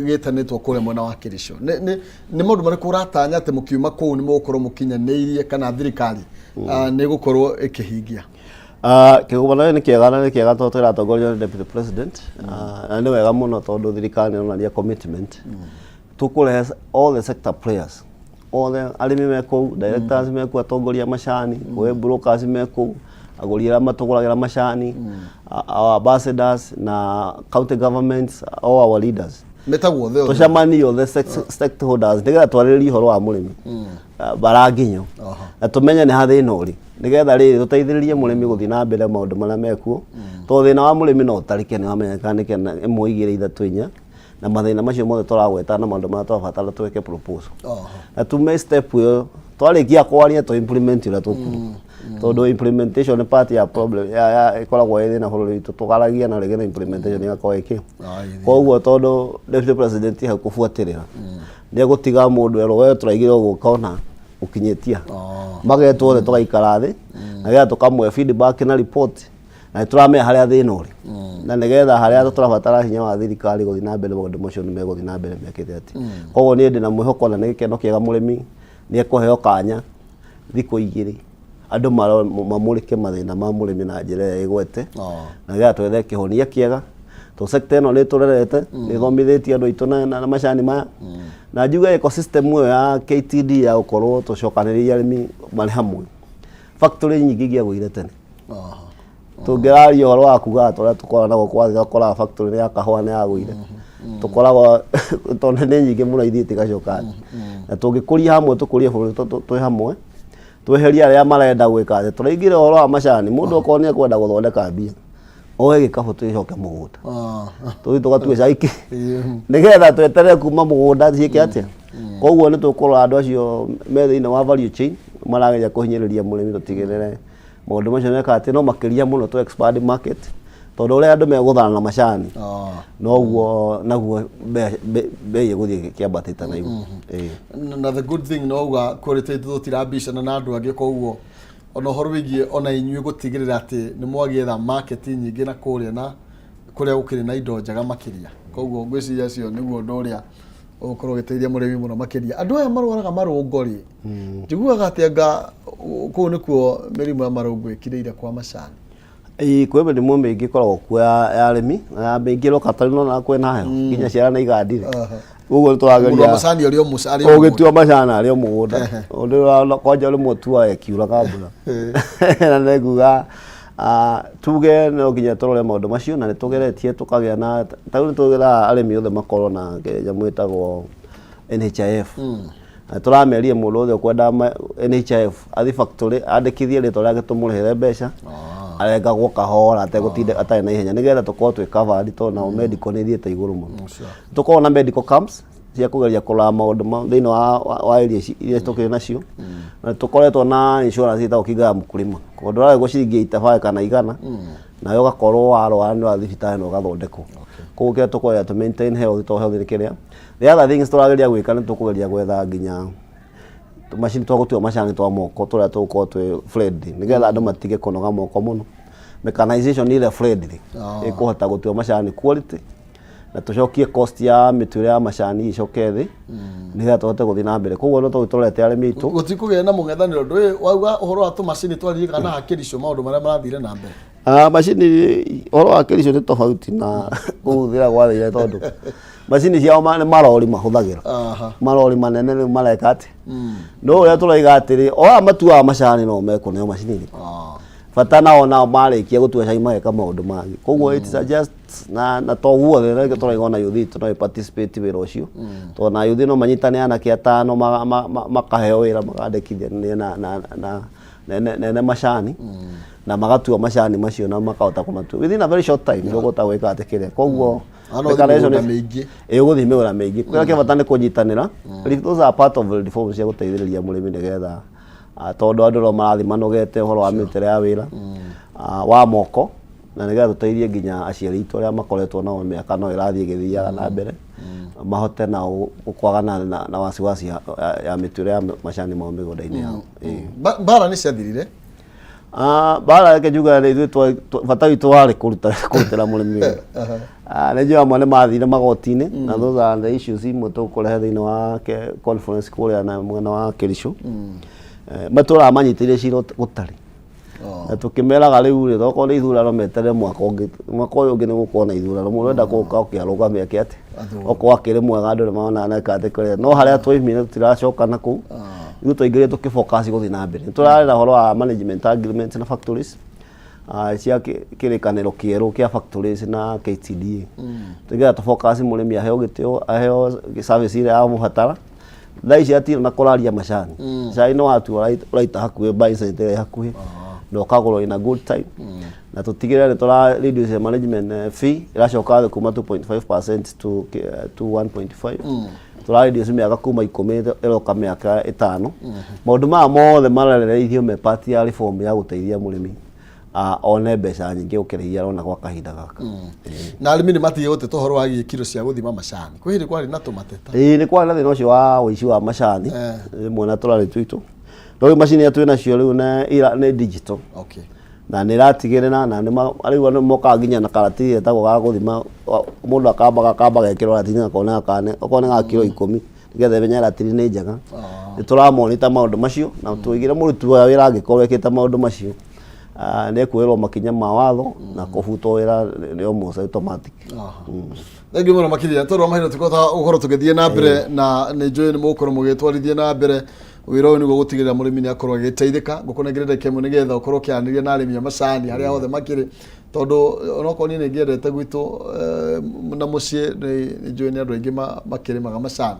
gĩtanĩtwo kũrĩa mwena wa Kericho? Nĩ maũndũ marĩkũ ũratanya atĩ mũkiuma kũu nĩ mũgũkorwo mũkinyanĩirie kana thirikari nĩ ĩgũkorwo ĩkĩhingia? Kĩgomano nĩ kĩega, na nĩ kĩega tondũ tũratongorio nĩ deputy president. Na nĩ wega mũno tondũ thirikari nĩ ĩronania commitment. Tũkũrehe all the sector players, othe arĩmi me kũu, directors me kũu, atongoria a macani, kwĩ brokers me kũu, agũri arĩa matũgũragĩra macani, our ambassadors na county governments, all our leaders. Metagwo othe othe. Tũcemanie othe stakeholders nĩgetha twarĩrĩrie ũhoro wa mũrĩmi, baranginyo, na tũmenye nĩ ha thĩna ũrĩ, nĩgetha rĩrĩ tũteithĩrĩrie mũrĩmi gũthiĩ na mbere maũndũ marĩa mekuo, tondũ thĩna wa mũrĩmi no ũtarĩke nĩ wamenyeka nĩ kena ĩmwe, igĩrĩ, ithatũ, inya, na mathĩna macio mothe tũragweta na maũndũ marĩa tũrabatara twĩke proposal na tume step ĩyo. Twarĩkia kwaria tũ implement ũrĩa tũkuga. Tondũ implementation nĩ part ya problem ya, ya ĩkoragwo ĩ thĩna bũrũri witũ tũgaragia na rĩngĩ na implementation ĩgakorwo ĩkĩ. Koguo tondũ deputy president hau kũbuatĩrĩra nĩ egũtiga mũndũ erwo we tũraigire ũgũka ona ũkinyĩtia magetwo othe tũgaikara thĩ na getha tũkamũhe feedback na report na nĩ tũramenya harĩa thĩna ũrĩ na nĩgetha harĩa tũrabatara hinya wa thirikari gũthiĩ na mbere maũndũ macio nĩ megũthiĩ na mbere mekĩte atĩ. Koguo niĩ ndĩna mwĩhoko na nĩ gĩkeno kĩega mũrĩmi nĩ ekũheo kanya thikũ igĩrĩ andũ mamũrĩke mathĩna ma mũrĩmi na njĩra ĩrĩa ĩgwete na nĩgetha twethe kĩhonia kĩega to sector ĩno nĩ tũrerete nĩ ĩthomithĩtie andũ aitũ na macani maya na njuge ecosystem ĩyo ya KTD ya gũkorwo tũcokanĩrĩirie arĩmi marĩ hamwe factory nyingĩ ingĩagũire tene. Tũngĩraria ũhoro wa kuga tũrĩa tũkoragwo na gũkũ wathiĩ ũkoraga factory nĩ ya kahũa nĩ yagũire tũkoragwo tondũ nĩ nyingĩ mũno ithiĩte igacoka thĩ. Na tũngĩkũria hamwe tũkũrie bũrũri twĩ hamwe tweherie arĩa marenda gwĩka atĩ tũraingĩra ũhoro wa macani mũndũ okorwo nĩ ekwenda gũthondeka mbia oe gĩkabũ tũcoke mũgũnda tũthiĩ tũgatue cai kĩ nĩgetha tweterere kuma mũgũnda ciĩke atĩa. Koguo nĩ tũkũrora andũ acio me thĩinĩ wa value chain marageria kũhinyĩrĩria mũrĩmi tũtigĩrĩre maũndũ macio meka atĩ no makĩria mũno tũ expand market tondũ ũrĩa andũ megũthana na macani noguo naguo bei ĩgũthiĩ ĩkĩambatĩte na igũrũ. Ĩĩ. Na the good thing no uga quality tũtirabicana na andũ angĩ koguo ona ũhoro wĩgiĩ ona inyuĩ gũtigĩrĩra atĩ nĩ mwagĩetha market nyingĩ na kũrĩa na kũrĩa gũkĩrĩ na indo njega makĩria. Koguo ngwĩciria ũcio nĩguo ũndũ ũrĩa ũgũkorwo ũgĩteithia mũrĩmi mũno makĩria. Andũ aya marwaraga marũngo rĩ, njiguaga atĩ anga kũu nĩkuo mĩrimũ ya marũngo ĩkirĩire kwa macani. Ĩĩ kwĩ mĩrimũ mĩingĩ ĩkoragwo kuo ya arĩmi na mĩingĩ ĩroka ta rĩu nĩwona kwĩna heho nginya ciana nĩ igandire. Ũguo nĩ tũrageria Mũndũ wa macani arĩ o arĩ o ũgĩtua macani arĩ o mũgũnda ũndũ ũrĩa kwanja rĩmwe ũtuaga ĩkiuraga mbura na nĩ nguga tuge no nginya tũrore maũndũ macio na nĩ tũgeretie tũkagĩa na ta rĩu nĩ tũgeraga arĩmi othe makorwo na nyamũ ĩtagwo NHIF. Na tũramerire mũndũ wothe ũkwenda NHIF athiĩ factory andĩkithie rĩtwa rĩake tũmũrĩhĩre mbeca arengagwo kahora ategũtinda atarĩ na ihenya nĩgetha tũkorwo twĩ covered tondũ nao medical nĩ ithiĩte igũrũ mũno. Tũkoragwo na medical camps cia kũgeria kũrora maũndũ ma thĩinĩ wa area ici iria tũkĩrĩ nacio na tũkoretwo na insurance ĩtagwo kinga ya mkulima kũndũ ũrarĩhwo ciringi 85 kana 100 nawe ũgakorwo warwara nĩ ũrathiĩ thibitarĩ na ũgathondekwo. Koguo kĩrĩa tũkũgeria tũ maintain health tondũ health nĩ kĩrĩa. The other things tũrageria gwĩka nĩ tũkũgeria gwetha nginya tũmacini twa gũtua macani twa moko tũrĩa tũgũkorwo twĩ friendly nĩgetha andũ matige kũnoga moko mũno. Mechanization ĩrĩa friendly ĩkũhota gũtua macani quality na tũcokie cost ya mĩtuĩre ya macani ĩcoke thĩ nĩgetha tũhote gũthiĩ na mbere. Koguo no tũrorete arĩmi aitũ. Gũtikũgĩa na mũng'ethanĩro ndũĩ wauga ũhoro wa tũmacini twaririkana haha Kericho maũndũ marĩa marathire na mbere. Macini ũhoro wa Kericho nĩ tofauti na kũhũthĩra gwa thĩinĩ tondũ macini ciao nĩ marori mahũthagĩra. Marori manene rĩu mareka atĩ no ũrĩa tũraiga atĩrĩ o aya matuaga macani no mekũneo macini irĩkũ bata nao marĩkia gũtua cai mageka maũndũ mangĩ koguo it's a just na to guothe reke tũraiga ona youth itũ no ĩ participate wĩra ũcio tondũ na youth no manyitane anake atano makaheo wĩra makandĩkithia na nene macani na magatua macani macio na makahota kũmatua within a very short time nĩ ũkũhota gwĩka atĩ kĩrĩa koguo Ano ũthiĩ mĩgũnda mĩingĩ. Ĩĩ ũgũthiĩ mĩgũnda mĩingĩ kĩrĩa kĩa bata nĩ kũnyitanĩra. Those are part of the reforms cia gũteithĩrĩria mũrĩmi nĩgetha tondũ andũ no marathiĩ manogete ũhoro wa mĩrutĩre ya wĩra wa moko na nĩgetha tũteithie nginya aciari aitũ arĩa makoretwo nao mĩaka no ĩrathiĩ ĩgĩthiaga na mbere mahote nao kwaga na wasiwasi ya mĩtuĩre ya macani mao mĩgũnda-inĩ yao. Ĩĩ. Mbara nĩ ciathirire. Mbara reke njuge nĩ ithuĩ bata witũ warĩ kũrutĩra mũrĩmi wĩra. Nĩ njũĩ amwe nĩ mathire magoti-inĩ na those are the issues imwe tũkũrehe thĩinĩ wa conference kũrĩa na mwena wa Kericho. Matũraga manyitĩrĩire cira gũtarĩ. Na tũkĩmeraga rĩu rĩ, okorwo nĩ ithurano meterere mwaka ũngĩ, mwaka ũyũ ũngĩ nĩ gũkorwo na ithurano, mũndũ enda gũka oke arũgame eke atĩa, okorwo akĩrĩ mwega andũ nĩ mona neka atĩ kũrĩa, no harĩa twaumire tũtiracoka na kũu, ithuĩ twaingĩrire tũkĩ focus gũthiĩ na mbere. Nĩ tũrarera ũhoro wa management agreement na factories cia kĩrĩkanĩro kĩerũ kĩa factories na KTDA. Tũngĩenda tũ focus mũrĩmi aheo gĩtĩo, aheo service ĩrĩa aramũbatara. Thaa ici hatirĩ na kũraria macani. Cai nĩ watua ũraita hakuhĩ buying center ĩrĩa ĩ hakuhĩ na ũkagũrwo in a good time. Na tũtigĩrĩre nĩ tũra reduce management fee ĩracoka thĩ kuma 2.5% to 1.5. Tũra reduce mĩaka kuma 10 ĩroka mĩaka 5. Maũndũ maya mothe marerereithio me part ya reform ya gũteithia mũrĩmi one mbeca nyingĩ gũkĩra iria arona gwa kahinda gaka. Na arĩmi nĩ matige gũteta ũhoro wa kiro cia gũthima macani. Kwĩ hĩndĩ kwarĩ na tũmateta. Ĩĩ, nĩ kwarĩ na thĩna ũcio wa ũici wa macani rĩmwe na tũrarĩ twitũ, no rĩu macini iria twĩ nacio rĩu nĩ digital. Na nĩ ĩratigĩrĩra na rĩu andũ mokaga nginya na karatiri getagwo ga gũthima. Mũndũ akamba gekĩrwo ratiri gakona kana okorwo nĩ ga kiro 10 nĩgetha ĩmenye ratiri nĩ njega. Nĩ tũramonita maũndũ macio na tũigire mũruti wa wĩra angĩkorwo ekĩte maũndũ macio nĩ ekuoerwo makinya ma watho na kũbutwo wĩra nĩ almost automatic. Thengiũ mũno makĩria tondũ wa mahinda tũkũhota gũkorwo tũgĩthiĩ na mbere, na nĩ njũĩ nĩ mũgũkorwo mũgĩtwarithia na mbere wĩra ũyũ nĩguo gũtigĩrĩra mũrĩmi nĩ akorwo agĩteithĩka. Ngũkũnengere ndagĩka ĩmwe nĩgetha ũkorwo ũkĩaranĩria na arĩmi a macani harĩa hothe makĩrĩ, tondũ onokorwo niĩ nĩ ngĩendete gwitũ na mũciĩ nĩ njũĩ nĩ andũ aingĩ makĩrĩmaga macani.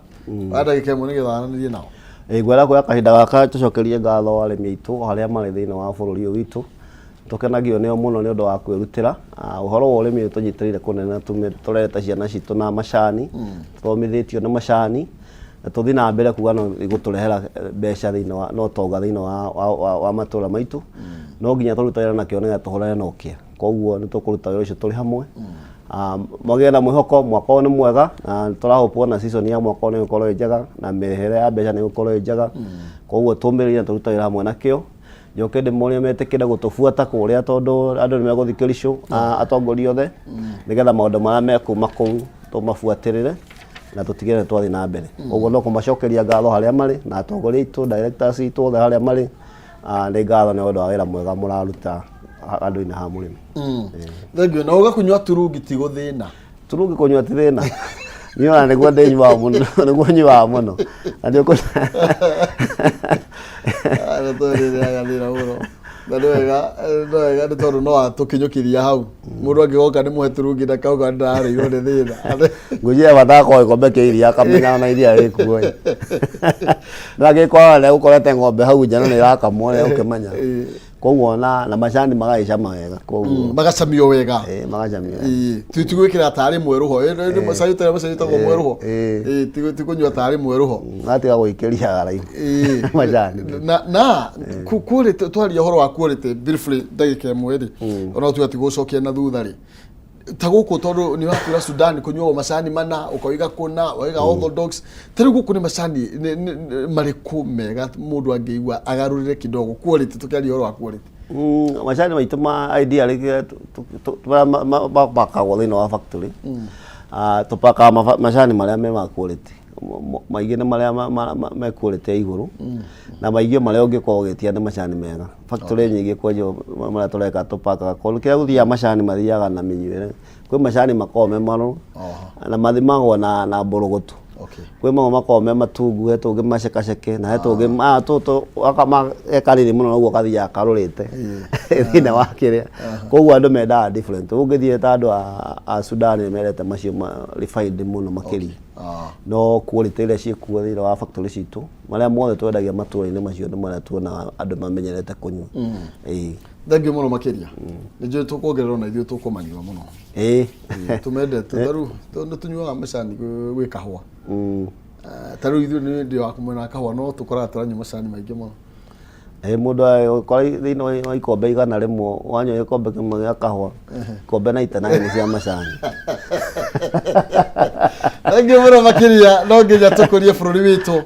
Oya ndagĩka ĩmwe nĩgetha waranĩrie nao. Ngwenda kuoya kahinda gaka tũcokerie ngatho arĩmi aitũ harĩa marĩ thĩinĩ wa bũrũri ũyũ witũ. Tũkenagio nĩo mũno nĩ ũndũ wa kwĩrutĩra. Ũhoro wa ũrĩmi nĩ tũnyitĩrĩire kũnene na tũrerete ciana citũ na macani, tũthomithĩtio nĩ macani, na tũthiĩ na mbere kuga no ĩgũtũrehera mbeca thĩinĩ wa na ũtonga thĩinĩ wa matũra maitũ. No nginya tũrute wĩra na kĩo nĩgetha tũhũrane na ũkĩa. Koguo nĩ tũkũruta wĩra ũcio tũrĩ hamwe. Magĩe na mwĩhoko mwaka ũyũ nĩ mwega na tũra hope ona season ya mwaka ũyũ nĩ ĩgũkorwo ĩ njega na mĩrĩhĩre ya mbeca nĩ ĩgũkorwo ĩ njega. Koguo tũmĩrĩrie na tũrute wĩra hamwe na kĩo. Njoke ndĩmorie metĩkĩre gũtũbuata kũrĩa tondũ andũ nĩ megũthiĩ Kericho, atongoria othe, nĩgetha maũndũ marĩa mekuma kũu tũmabuatĩrĩre na tũtigĩrĩre nĩ twathiĩ na mbere. Ũguo no kũmacokeria ngatho harĩa marĩ na atongoria aitũ, directors aitũ othe harĩa marĩ, nĩ ngatho nĩ ũndũ wa wĩra mwega mũraruta handũ-inĩ ha mũrĩmi. Thengiũ. Na uga kũnyua turungi ti gũthĩna. Turungi kũnyua ti thĩna. Niĩ ona nĩguo ndĩnyuaga mũno, nĩguo nyuaga mũno. Na nĩ ũkũ Nĩ tũrĩrĩaga thĩna mũno. Na nĩ wega, nĩ wega nĩ tondũ no atũkinyũkithia hau. Mũndũ angĩgoka nĩ mũhe turungi na kauga ndarĩirwo nĩ thĩna. Ngwĩciria bata akorwo gĩkombe kĩa iria akamenya ona iria rĩkuo ĩ. No angĩkorwo nĩ egũkorete ng'ombe hau nja na nĩ ĩrakamwo nĩ egũkĩmenya. Koguo na macani magagĩcama wega koguo. Magacamio wega. Ĩĩ, magacamio wega. Ĩĩ, ti gwĩkĩra tarĩ mwerũho. Macani ũtarĩ macani wĩtagwo mwerũho. Ĩĩ, ti kũnyua tarĩ mwerũho. Gatiga gũikĩria haraihu macani. Na quality, twaria ũhoro wa quality briefly ndagĩka ĩmwe rĩ, ona tuga ti gũcokia na thutha rĩ, ta gũkũ tondũ nĩ wakwĩra Sudan kũnyuagwo macani mana, ũkoiga kũna, waiga orthodox, ta rĩu gũkũ nĩ macani marĩkũ mega mũndũ angĩigua agarũrĩre kidogo quality, tũkĩaria ũhoro wa quality? Macani maitũ ma idea rĩngĩ marĩa mapakagwo thĩinĩ wa factory, tũpakaga macani marĩa me ma quality. Maingĩ nĩ marĩa me quality ya igũrũ, na maingĩ marĩa ũngĩkorwo ũgĩtia nĩ macani mega. Factory nyingĩ kwenjwo marĩa tũreka tũpakaga kũndũ kĩrĩa gũthiaga macani mathiaga na mĩnyuĩre. Kwĩ macani makoragwo me marũrũ na mathimagwo na mbũrũgũtũ. Kwĩ mamwe makoragwo me matungu, he tũngĩ macekaceke na he tũngĩ tũtũ he kanini mũno noguo kathiaga karũrĩte thĩinĩ wa kĩrĩa. Koguo andũ mendaga different. Ũngĩthiĩ ta andũ a Sudan nĩ mendete macio refined mũno makĩria. No quality iria ciĩkuo thĩinĩ wa factory citũ, marĩa mothe twendagia matũra-inĩ macio nĩ marĩa tuonaga andũ mamenyerete kũnyua. Ĩĩ. Thengiũ mũno makĩria. Nĩ njũĩ tũkuongerera ona ithuĩ tũkũmanyua mũno. Ĩĩ. Tũmendete ta rĩu nĩ tũnyuaga macani gwĩ kahũa. Ta rĩu ithuĩ nĩ ndĩ wa mwena wa kahũa no tũkoraga tũranyua macani maingĩ mũno. Ĩĩ, mũndũ agĩkora thĩinĩ wa ikombe 100 wanyua gĩkombe kĩmwe gĩa kahũa, ikombe 99 cia macani. Thengiũ mũno makĩria. No nginya tũkũrie bũrũri witũ,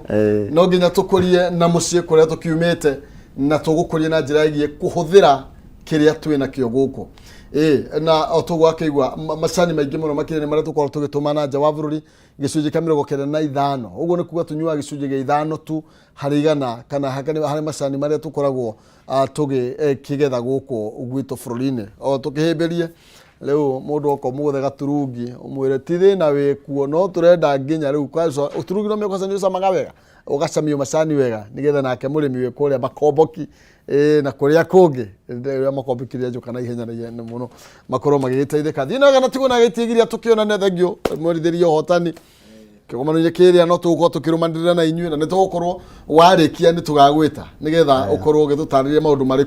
no nginya tũkũrie na mũciĩ kũrĩa tũkiumĩte, na tũgũkũria na njĩra ĩgiĩ kũhũthĩra kĩrĩa twĩ nakĩo gũkũ. Ĩĩ, na o tũguo akĩigua macani maingĩ mũno makĩria nĩ marĩa tũkoragwo tũgĩtũma na nja wa bũrũri, gĩcunjĩ kĩa 95. Ũguo nĩ kuga tũnyuaga gĩcunjĩ gĩa 5 tu harĩ igana kana harĩ macani marĩa tũkoragwo tũgĩkĩgetha gũkũ gwitũ bũrũri-inĩ. O tũkĩhĩmbĩrie rĩu mũndũ oka ũmũgũthe gaturungi ũmwĩre ti thĩna wĩkuo, no tũrenda nginya rĩu kwanza ũturungi no kwanza nĩ ũcamaga wega, ũgacamio macani wega nĩgetha nake mũrĩmi wĩ kũrĩa makomboki na kũrĩa kũngĩ rĩrĩa makomboki rĩa njoka na ihenya na ihenya mũno makorwo magĩgĩteithĩka. Thiĩ na wega na tigwo na gĩtigiria tũkĩonane. Thengiũ mwerithĩrie ũhotani kĩgomano-inĩ kĩrĩa no tũgũkorwo tũkĩrũmanĩrĩra na inyuĩ, na nĩ tũgũkorwo warĩkia nĩ tũgagwĩta nĩgetha ũkorwo ũgĩtũtarĩria maũndũ marĩkũ.